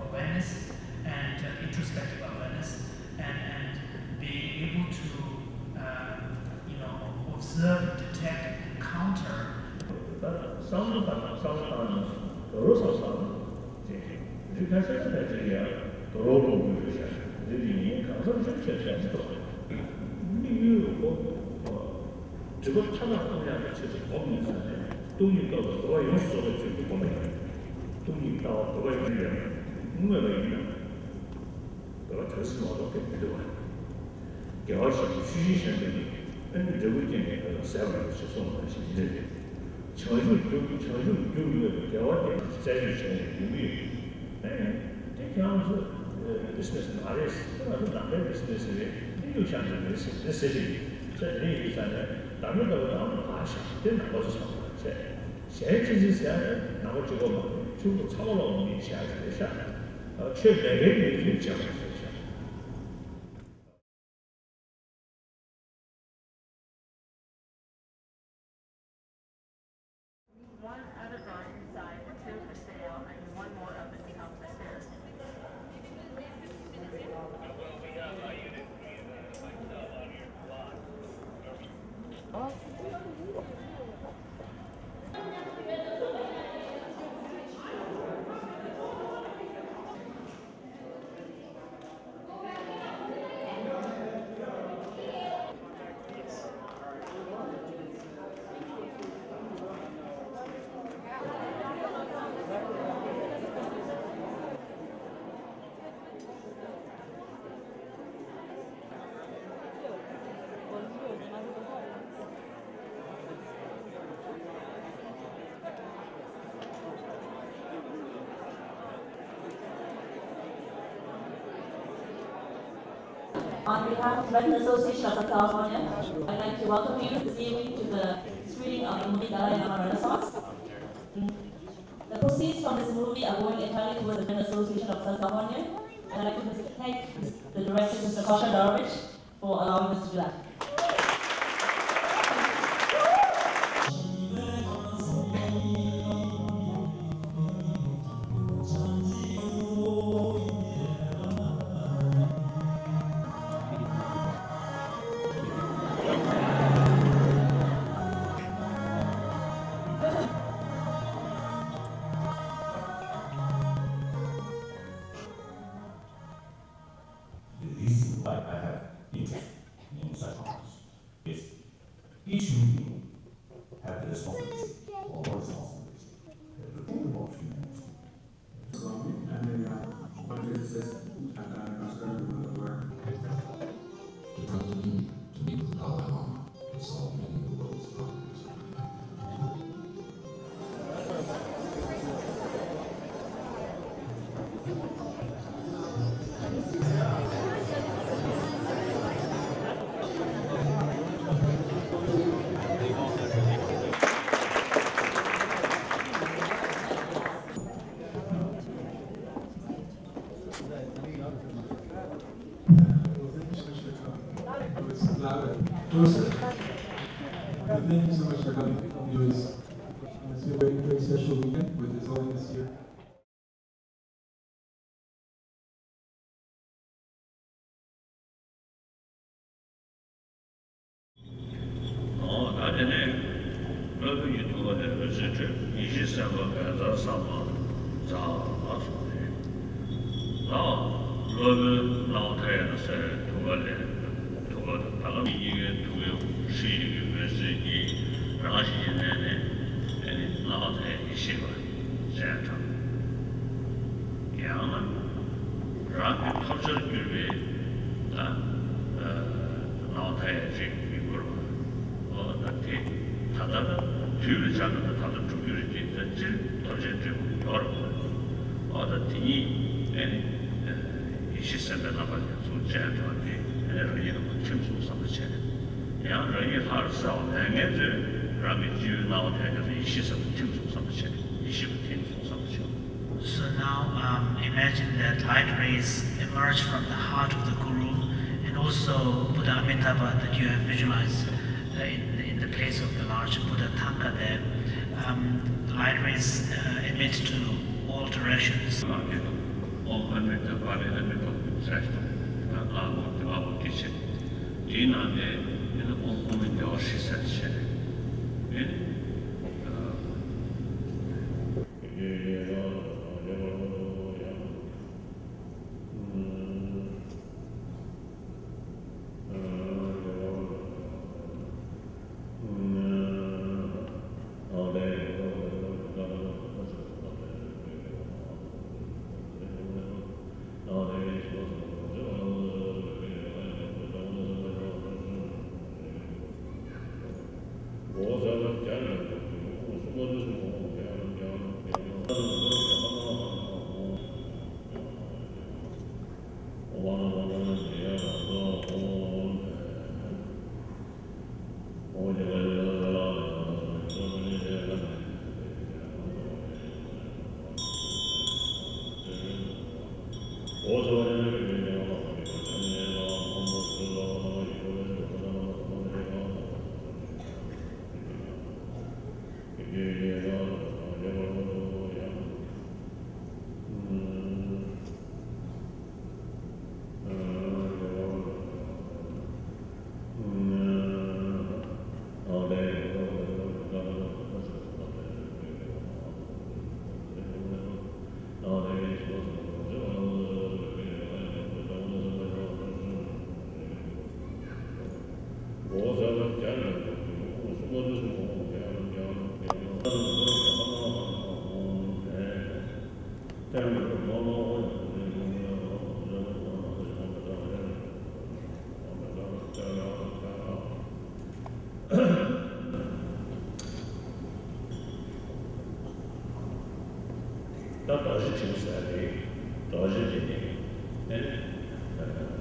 awareness and uh, introspective awareness and, and being able to uh, you know observe, detect, counter. བསམ་བློ་བཏང་བསམ་བློ་བཏང་ནས་རོ་བསམ་བསམ། རི་ཁ་ཤས་ཀྱི་ཕལ་ཆེར་ཡང་དོ་རོགས་ཀོང་པོའི་རི་ཤ་འདི་དེ་ཉིན་གང་འཚམ་ཤུགས་ཆེར་བྱས་ནས་གཏོང་། དམིགས་ཡུལ་ལ་སྒོ་སྒྲིབ་པ་མཐའ་དག་སྤོང་ཡག་གི་ཆེད་དུ་སྒོམ་ནས་ཟ་ནས་སྟོང་ཉིད་རྟོགས་པའི་འགྲོ་བ་ཡོངས་སུ་རྫོགས་པའི་ཚུལ་གྱིས་སྒོམ་པ་ཡིན། སྟོང་ཉིད་ལྟ་བ་འགྲོ་བ་ཡོངས་སུ་ཡང་བསྔོས་པ་ཡིན་ན། འགྲོ་བ་དག་ཅིང་མ་རྟོགས་པའི་མི་འདུག་པ། དགེ་བ་བཞིན་དུ་ཆོས་བཞིན་གཞན་དུ་ནི། ཨ་ནི་འབྲས་བུ་རྐྱེན་གྱིས་ཟད་པར་འགྱུར་ཞེས་གསུངས་པ་ནང་བཞིན་ཡིན་ཏེ། བྱང་ཆུབ་རྒྱུ་བྱང་ཆུབ་རྒྱུར་བསྔོས་པའི་དགེ་བ་དེ་རྩད་གཅོད་བྱས་ནས་ཡོང་གི་ཡོད། ཨ་ནི་དེ་ཁྱེད་རང་ཚོ་བི་ཟི་ནེ་སི་མ་རེད། ང་ཚོ་ནང་པའི་བི་ཟི་ནེ་སི་རེད། འདི་གཡུག་བཞག་ནས་མི་སྲིད་འདི་ཟེར་གྱི་ཡོད། ཟེར་དེ་ཡིན་ཙང་ནས་བདག་མེད་ལྟ་བུ་དང་མ་བཞག་དེ་ནང་པ་ཚོ་ཚང་མ་རེད། གཞན་ཅི་ཟིན་ཟེར་ནས་ནང་པ་གཅིག་པོ་མ་རེད། ཆུང་ཀུ་ཚ་བ་ལོག་མི་བྱས་རེད་ཤག་ཆོས་མེད་པའི་ཉེས་ཚུལ་བྱས་པ་རེད་ཤག One other guard inside, two for sale, and one more up and come for sale. On behalf of the American Association of Southern California, I'd like to welcome you this evening to the screening of the movie Dalai Lama Renaissance. The proceeds from this movie are going entirely towards the American Association of Southern California. I'd like to thank the director, Mister Kosha Darbich, for allowing us to do that. The reason why I have interest in such matters is each human being have the responsibility, or more responsibility, to think about humanity. Swami and, uh, what is this? And, uh, Master, you know, the word. To continue to be with Dalai Lama to solve many of the world's problems. Joseph, thank you so much for coming. It was, it's a very, very special weekend with his holiness here. ཨོ། ད་དེ་ནས་སློབ་དཔོན་གྱི་ཐུགས་ཀ་ནས་འོད་ཟེར་འཕྲོས། ཡེ་ཤེས་སེམས་དཔའ་བཛྲ་ས་མ་ཛཿཟེར་གསུངས་ཏེ། ད་སློབ་དཔོན་ནཱ་རོ་ཏ་ཡ་ཟེར་ཐུགས་ཀ་ལས་ཐུགས་ཀ་དང་ད་ལམ་གཉིས་ཀའི་ཐུགས་ཀའི་ཧྲཱིཿ་ཡི་གི་འོད་ཟེར་གྱིས་རང་བཞིན་གྱི་གནས་ནས་ཨ་ནི་ནཱ་རོ་ཏ་ཡ་ཡེ་ཤེས་པ་སྤྱན་དྲངས། ཡང་ན་རང་གི་ཐོབ་བྱར་གྱུར་པའི་ད་ནཱ་རོ་ཏ་ཡ་ཅིག་ཡིན་དགོས་པ། ཨོ་ད་དེ་ད་ལྟ་ན་དུས་ལ་ཆ་ན་ད་ལྟ་སྒྲུབ་རྒྱུ་རེད་དེ། ད་སྤྱིར་ཐོབ་བྱའི་འབྲས་བུ་ཡོད་རེད། ཨོ་ད་དེ་ཉིད་ཨ་ནི་ཡེ་ཤེས་སེམས་དཔའི་རྣམ་པ་ལས་ཚུར་སྤྱན་དྲངས་ཏེ་ཨ་ནི་རང་ཉིད་ལ་ཁོ་ཐིམ་སོང་བསམ་པ་བྱས། ཡང་རང་ཉིད་ལྷར་གསལ་བ་མེད་མཁན་ཚོས་རང་གི་སྤྱི་བོའི་ནང་དེ་ནས་ཡེ་ཤེས་སེམས་དཔའ་ཐིམ་སོང་བསམ་པ་བྱས། ཡེ་ཤེས་པ་ཐིམ་སོང་བསམ་པ་བྱས། So now, um, imagine that light rays emerge from the heart of the Guru, and also Buddha Amitabha that you have visualized, uh, in, in the place of the large Buddha Thangka there. Um, light rays, uh, emit to all directions. ཨོཾ་ཨ་མི་ཏཱ་བྷ་རེ་ཨ་མི་ཏཱ་བྷ་ཟེར་ཏེ་ཨ་ཧོ་ཏི་ཨ་ཧོ་ཏི་ཟེར། དེའི་ནང་ནས་ཨ་ནི་ཨོཾ་ཨོཾ་མི་བདེ་བར་གཤེགས་ཟེར་བྱས་ནས་ཨ་ནི། ད་རྡོ་རྗེ་འཆང་ཟེར་ཡ་དེ་རྡོ་རྗེ་དེ་ནི་ཨེ་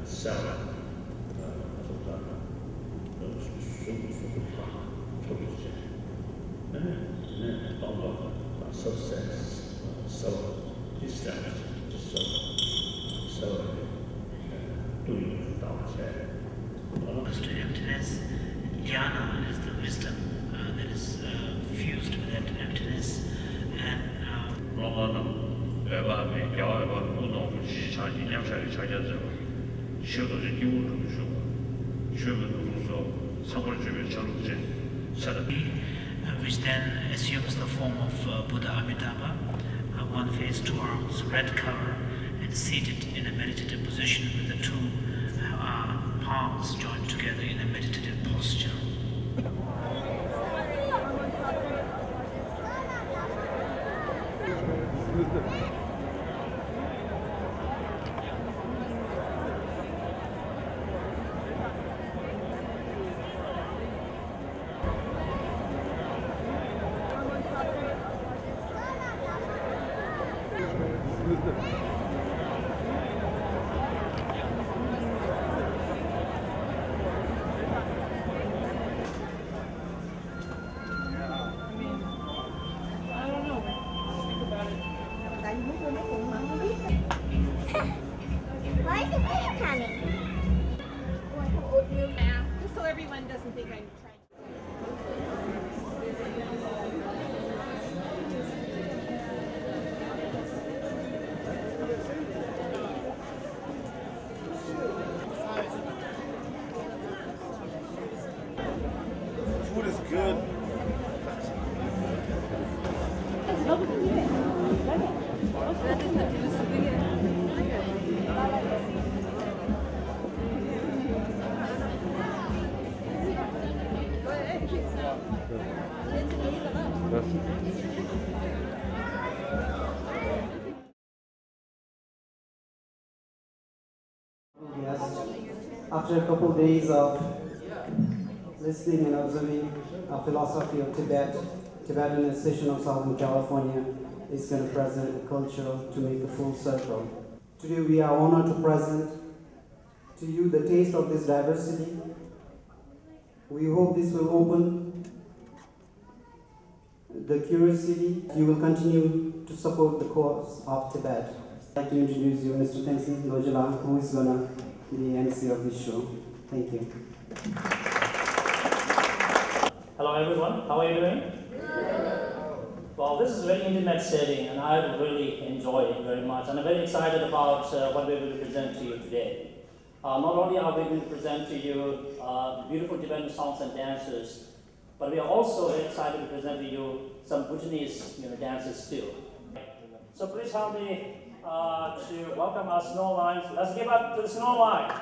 གསལ་བ་སོགས་དང་གཟུགས་གཟུགས་ལྷ་ཐོབ་པའི་ཚེ་ཨེ་ནི་སྟོང་པ་དང་ཟབ་གསལ་གསལ་བ་དེ་གསལ་བ་དེ་གསལ་བ་གསལ་བ་དེ་ཏུ་ཡིན་ལྟ་བ་བྱས། Goes to emptiness. Dhyana is the wisdom, uh, that is, uh, fused with that emptiness. And, uh, སློབ་མ་རྣམས་འོད་དཔག་མེད་རྒྱལ་བ་འོད་དཔག་མེད་སྐུ་གདུང་དབུས་སུ་ཞི་བྱེད་ཕྱག་རྒྱའི་མཉམ་གཞག་གི་ཕྱག་རྒྱ་མཛད་པ། ཆོས་རྡོ་རྗེ་སྙིང་པོ་དྲུག་ཏུ་བཞུགས་པ། ཆོས་ཀྱི་སྣང་ངོ་སོགས་ཚངས་པར་སྤྱོད་པའི་ཆ་ལུགས་ཅན། ཚེ་དང་། Uh, which then assumes the form of, uh, Buddha Amitabha, uh, one face to arms, red cover, and seated in a meditative position with the two, uh, palms joined together in a meditative posture. Food is good. Yes. After a couple days of listening and observing a philosophy of Tibet, Tibetan Association of Southern California is going to present a culture to make a full circle. Today we are honored to present to you the taste of this diversity. We hope this will open the curiosity. You will continue to support the cause of Tibet. I'd like to introduce you Mister Tenzin Dorjee Lhang, who is gonna be the M C of this show. Thank you. Hello everyone, how are you doing? Well, this is a very intimate setting and I really enjoy it very much and I'm very excited about uh, what we're going to present to you today. Uh, not only are we going to present to you uh, beautiful Tibetan songs and dances, but we are also very excited to present to you some Bhutanese, you know, dances too. So please help me uh, to welcome our Snow Lions. Let's give up to the Snow Lions.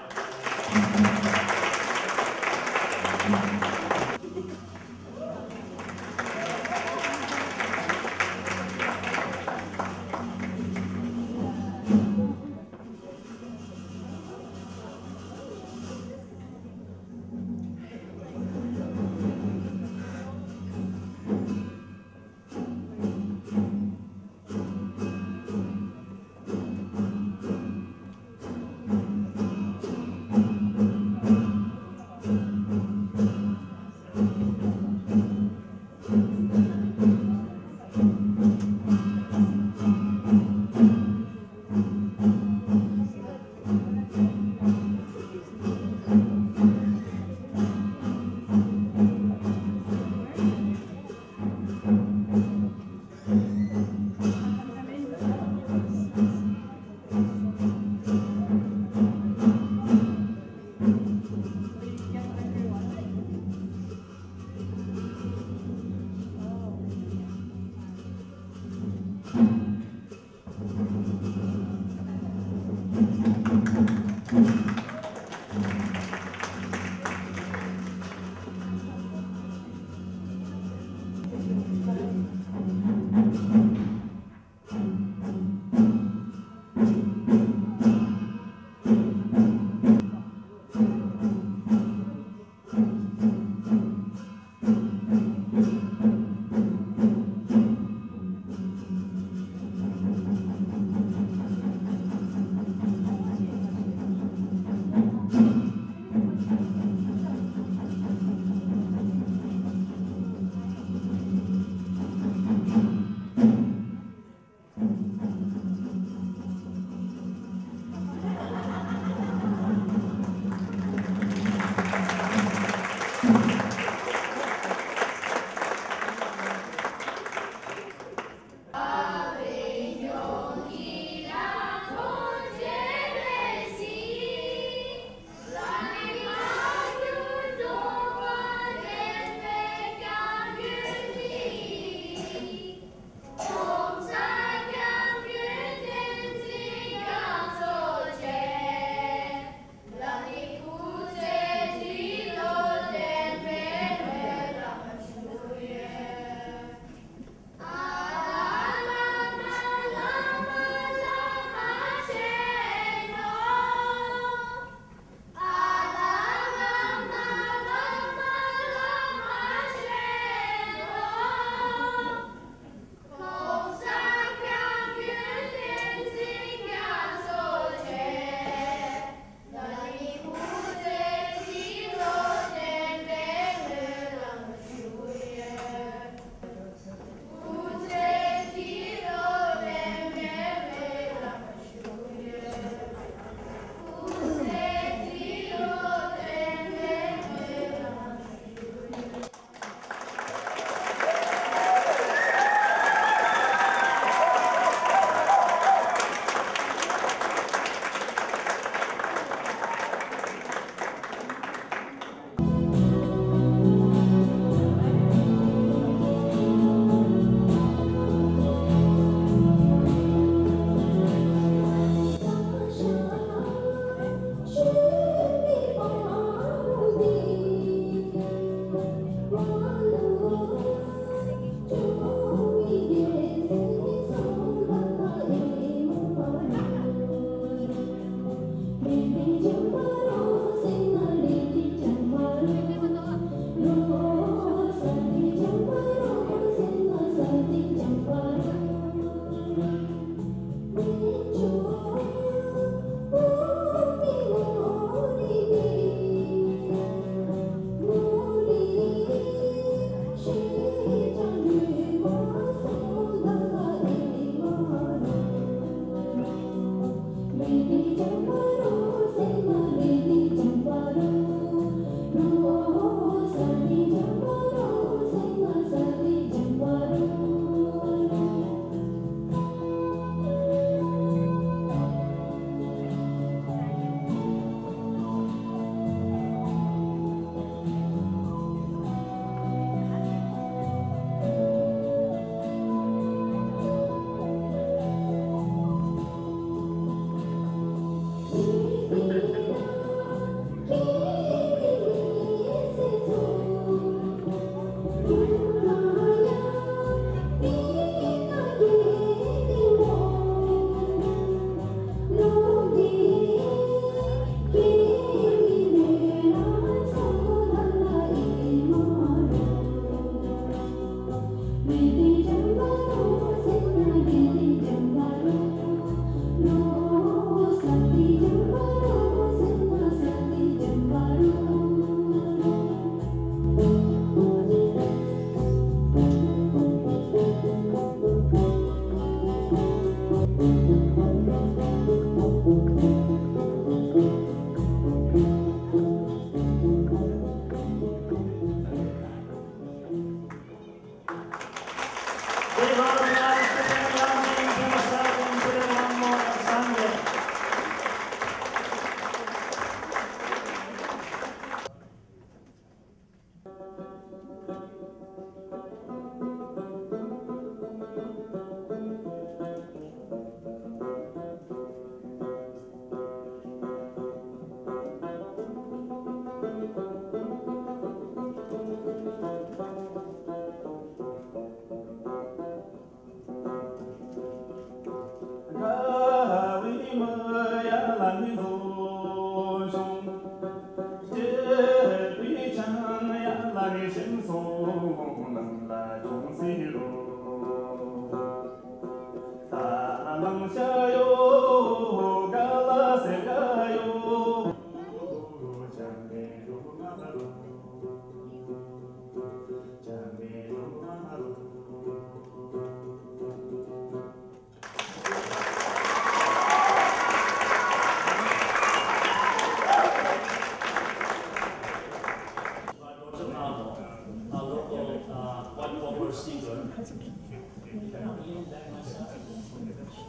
A local, uh, white folk singer.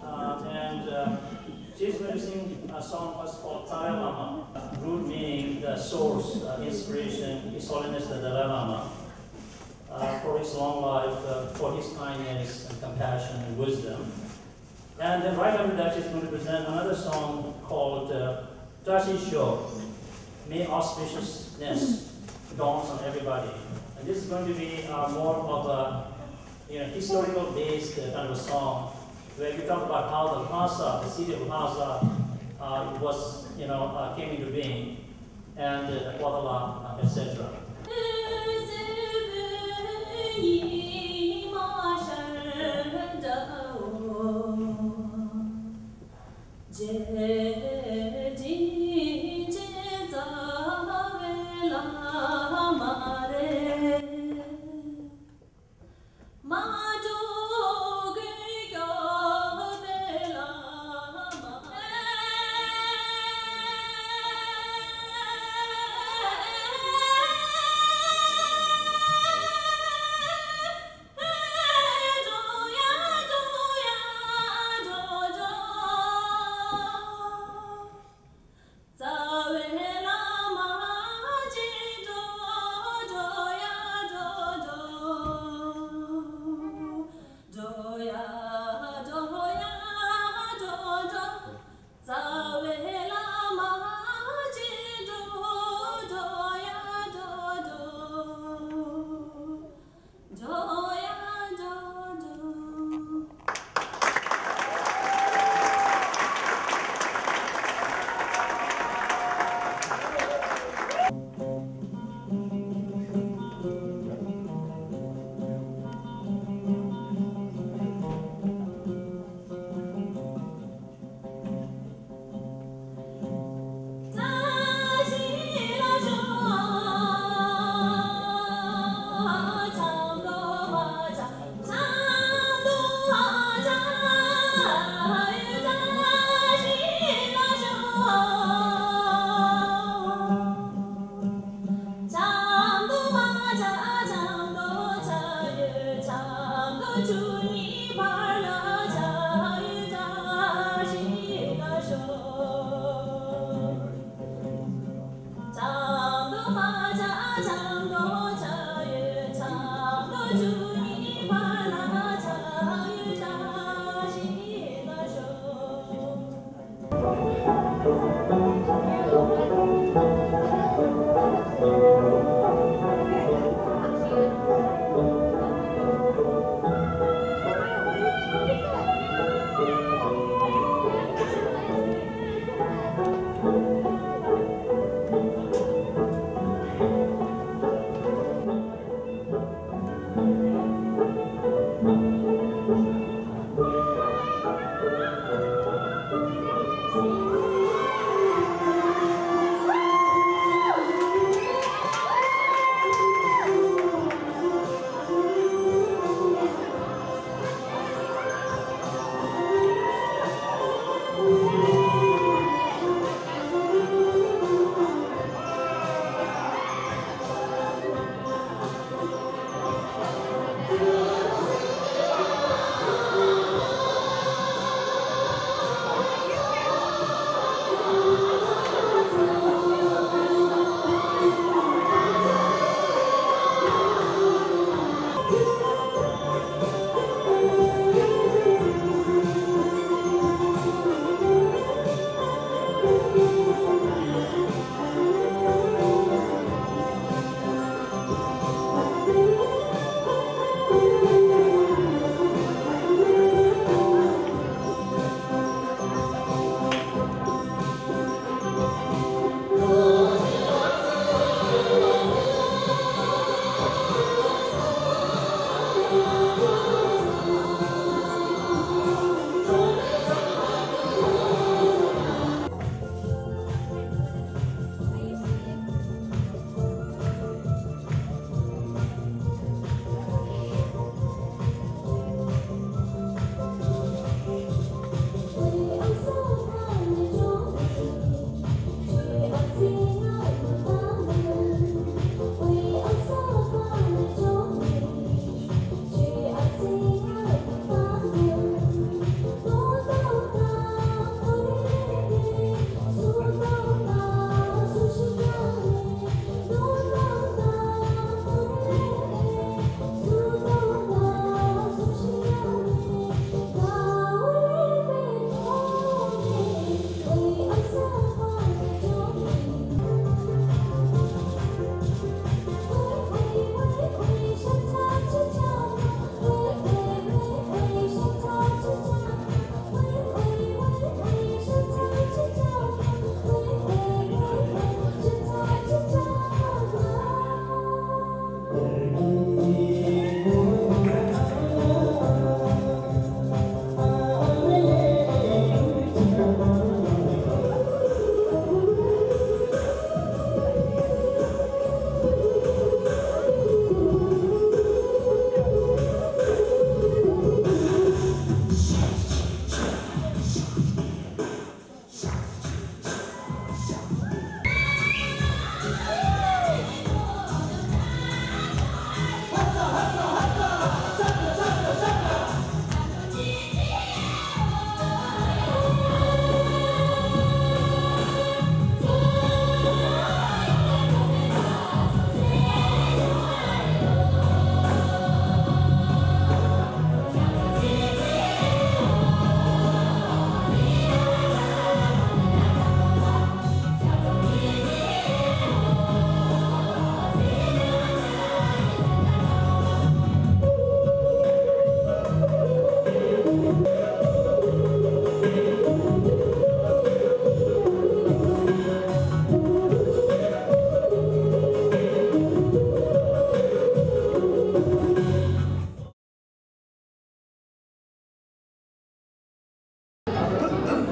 Uh, and, uh, she's going to sing a song first called Tare Lama, root meaning the source, uh, inspiration, His Holiness the Dalai Lama, uh, for his long life, uh, for his kindness and compassion and wisdom. And then right after that, she's going to present another song called, uh, Tashi Sho, May Auspiciousness Dawns on Everybody. And this is going to be, uh, more of a, you know, historical based, uh, kind of a song where we talk about how the Lhasa, the city of Lhasa, uh, was, you know, uh, came into being, and, uh, the Potala, uh, et cetera.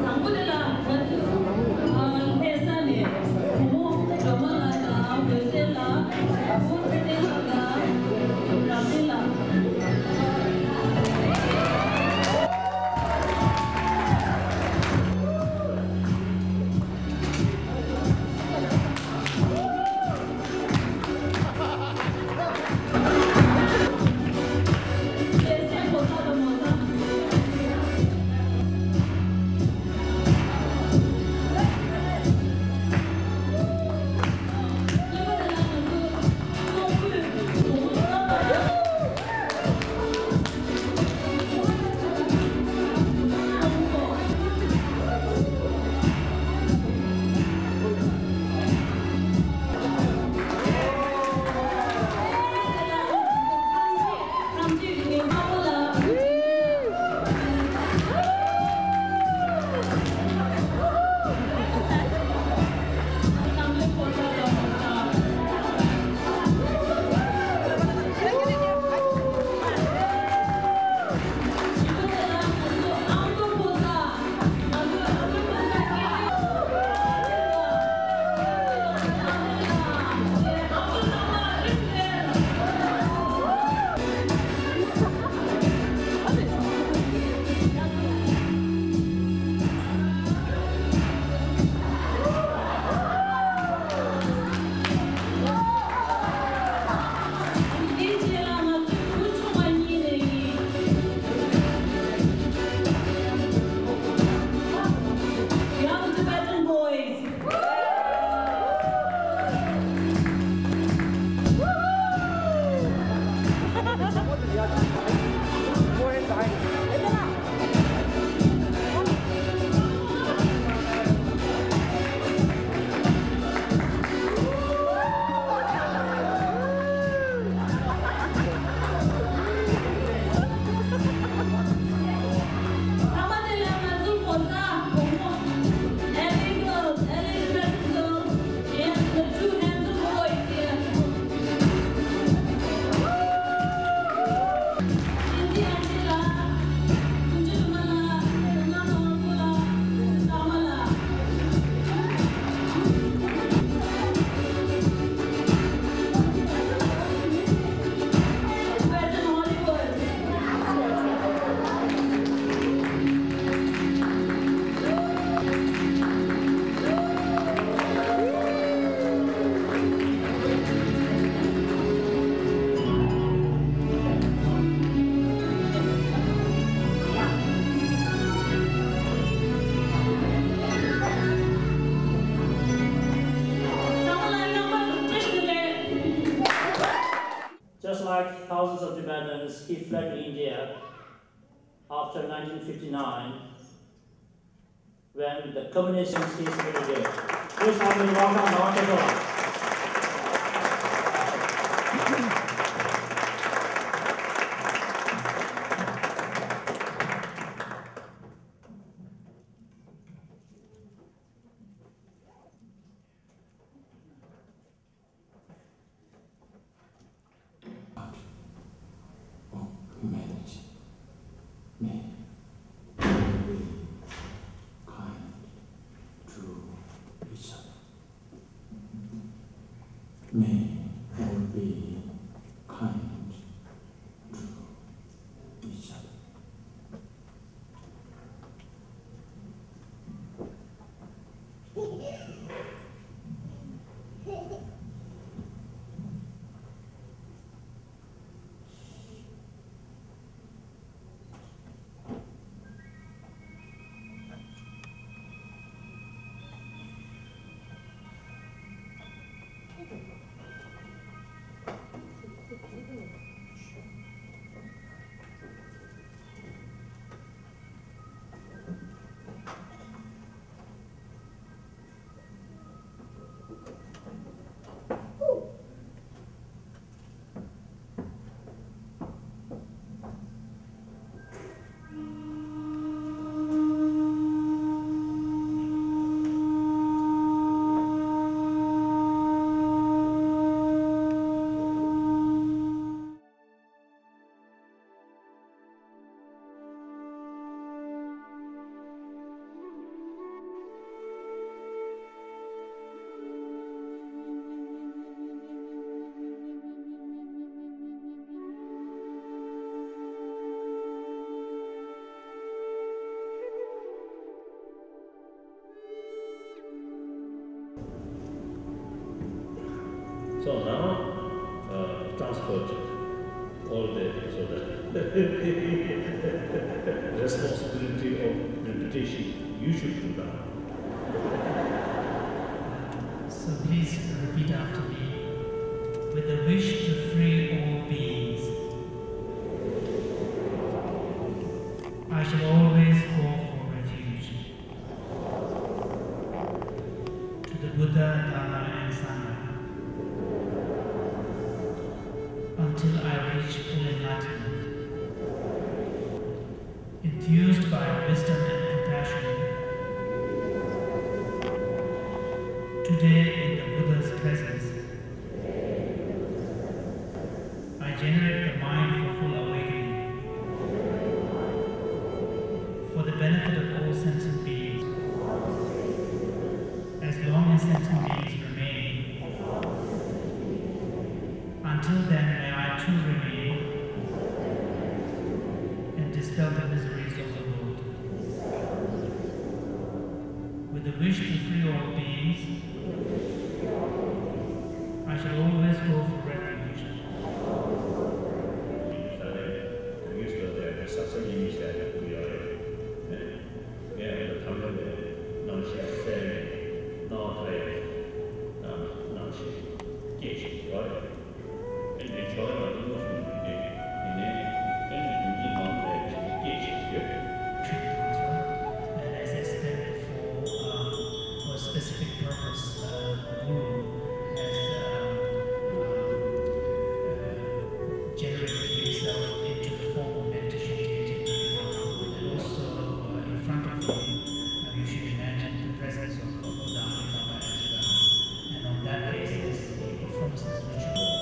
དང་པོ་དེ་ལ་ང་ཚོས་ལྷ་ས་ནས་བུ་མོ་སྒྲོལ་མ་ལགས་དང་འོད་ཟེར་ལགས། བུ་མོ་ཚེ་བརྟན་ལགས་དང་རབ་བརྟན་ལགས། Young Tibetan boys. Just like thousands of Tibetans, he fled to India after nineteen fifty-nine when the communist ceased to exist. Please help me welcome Doctor Zola. May all be kind to each other. So now, uh, transport all the, so the responsibility of reputation, you should do that. So please repeat after me. With the wish to free all beings, I shall always go for refuge to the Buddha, Dharma, and Sangha until I reach full enlightenment. Enthused by wisdom and compassion, today in the Buddha's presence, I generate the mind for full awakening, for the benefit of all sentient beings. As long as sentient beings remain, until then may I too remain and dispel the miseries of the world. With the wish to free all beings, I shall always go for refuge. Treatment counsel and as expert for, um, for a specific purpose, uh, the guru has, um, um, uh, generated himself into the form of meditation deity Amitabha. And also, uh, in front of him, uh, you should imagine the presence of Buddha Amitabha as well. And on that basis, he performs his ritual.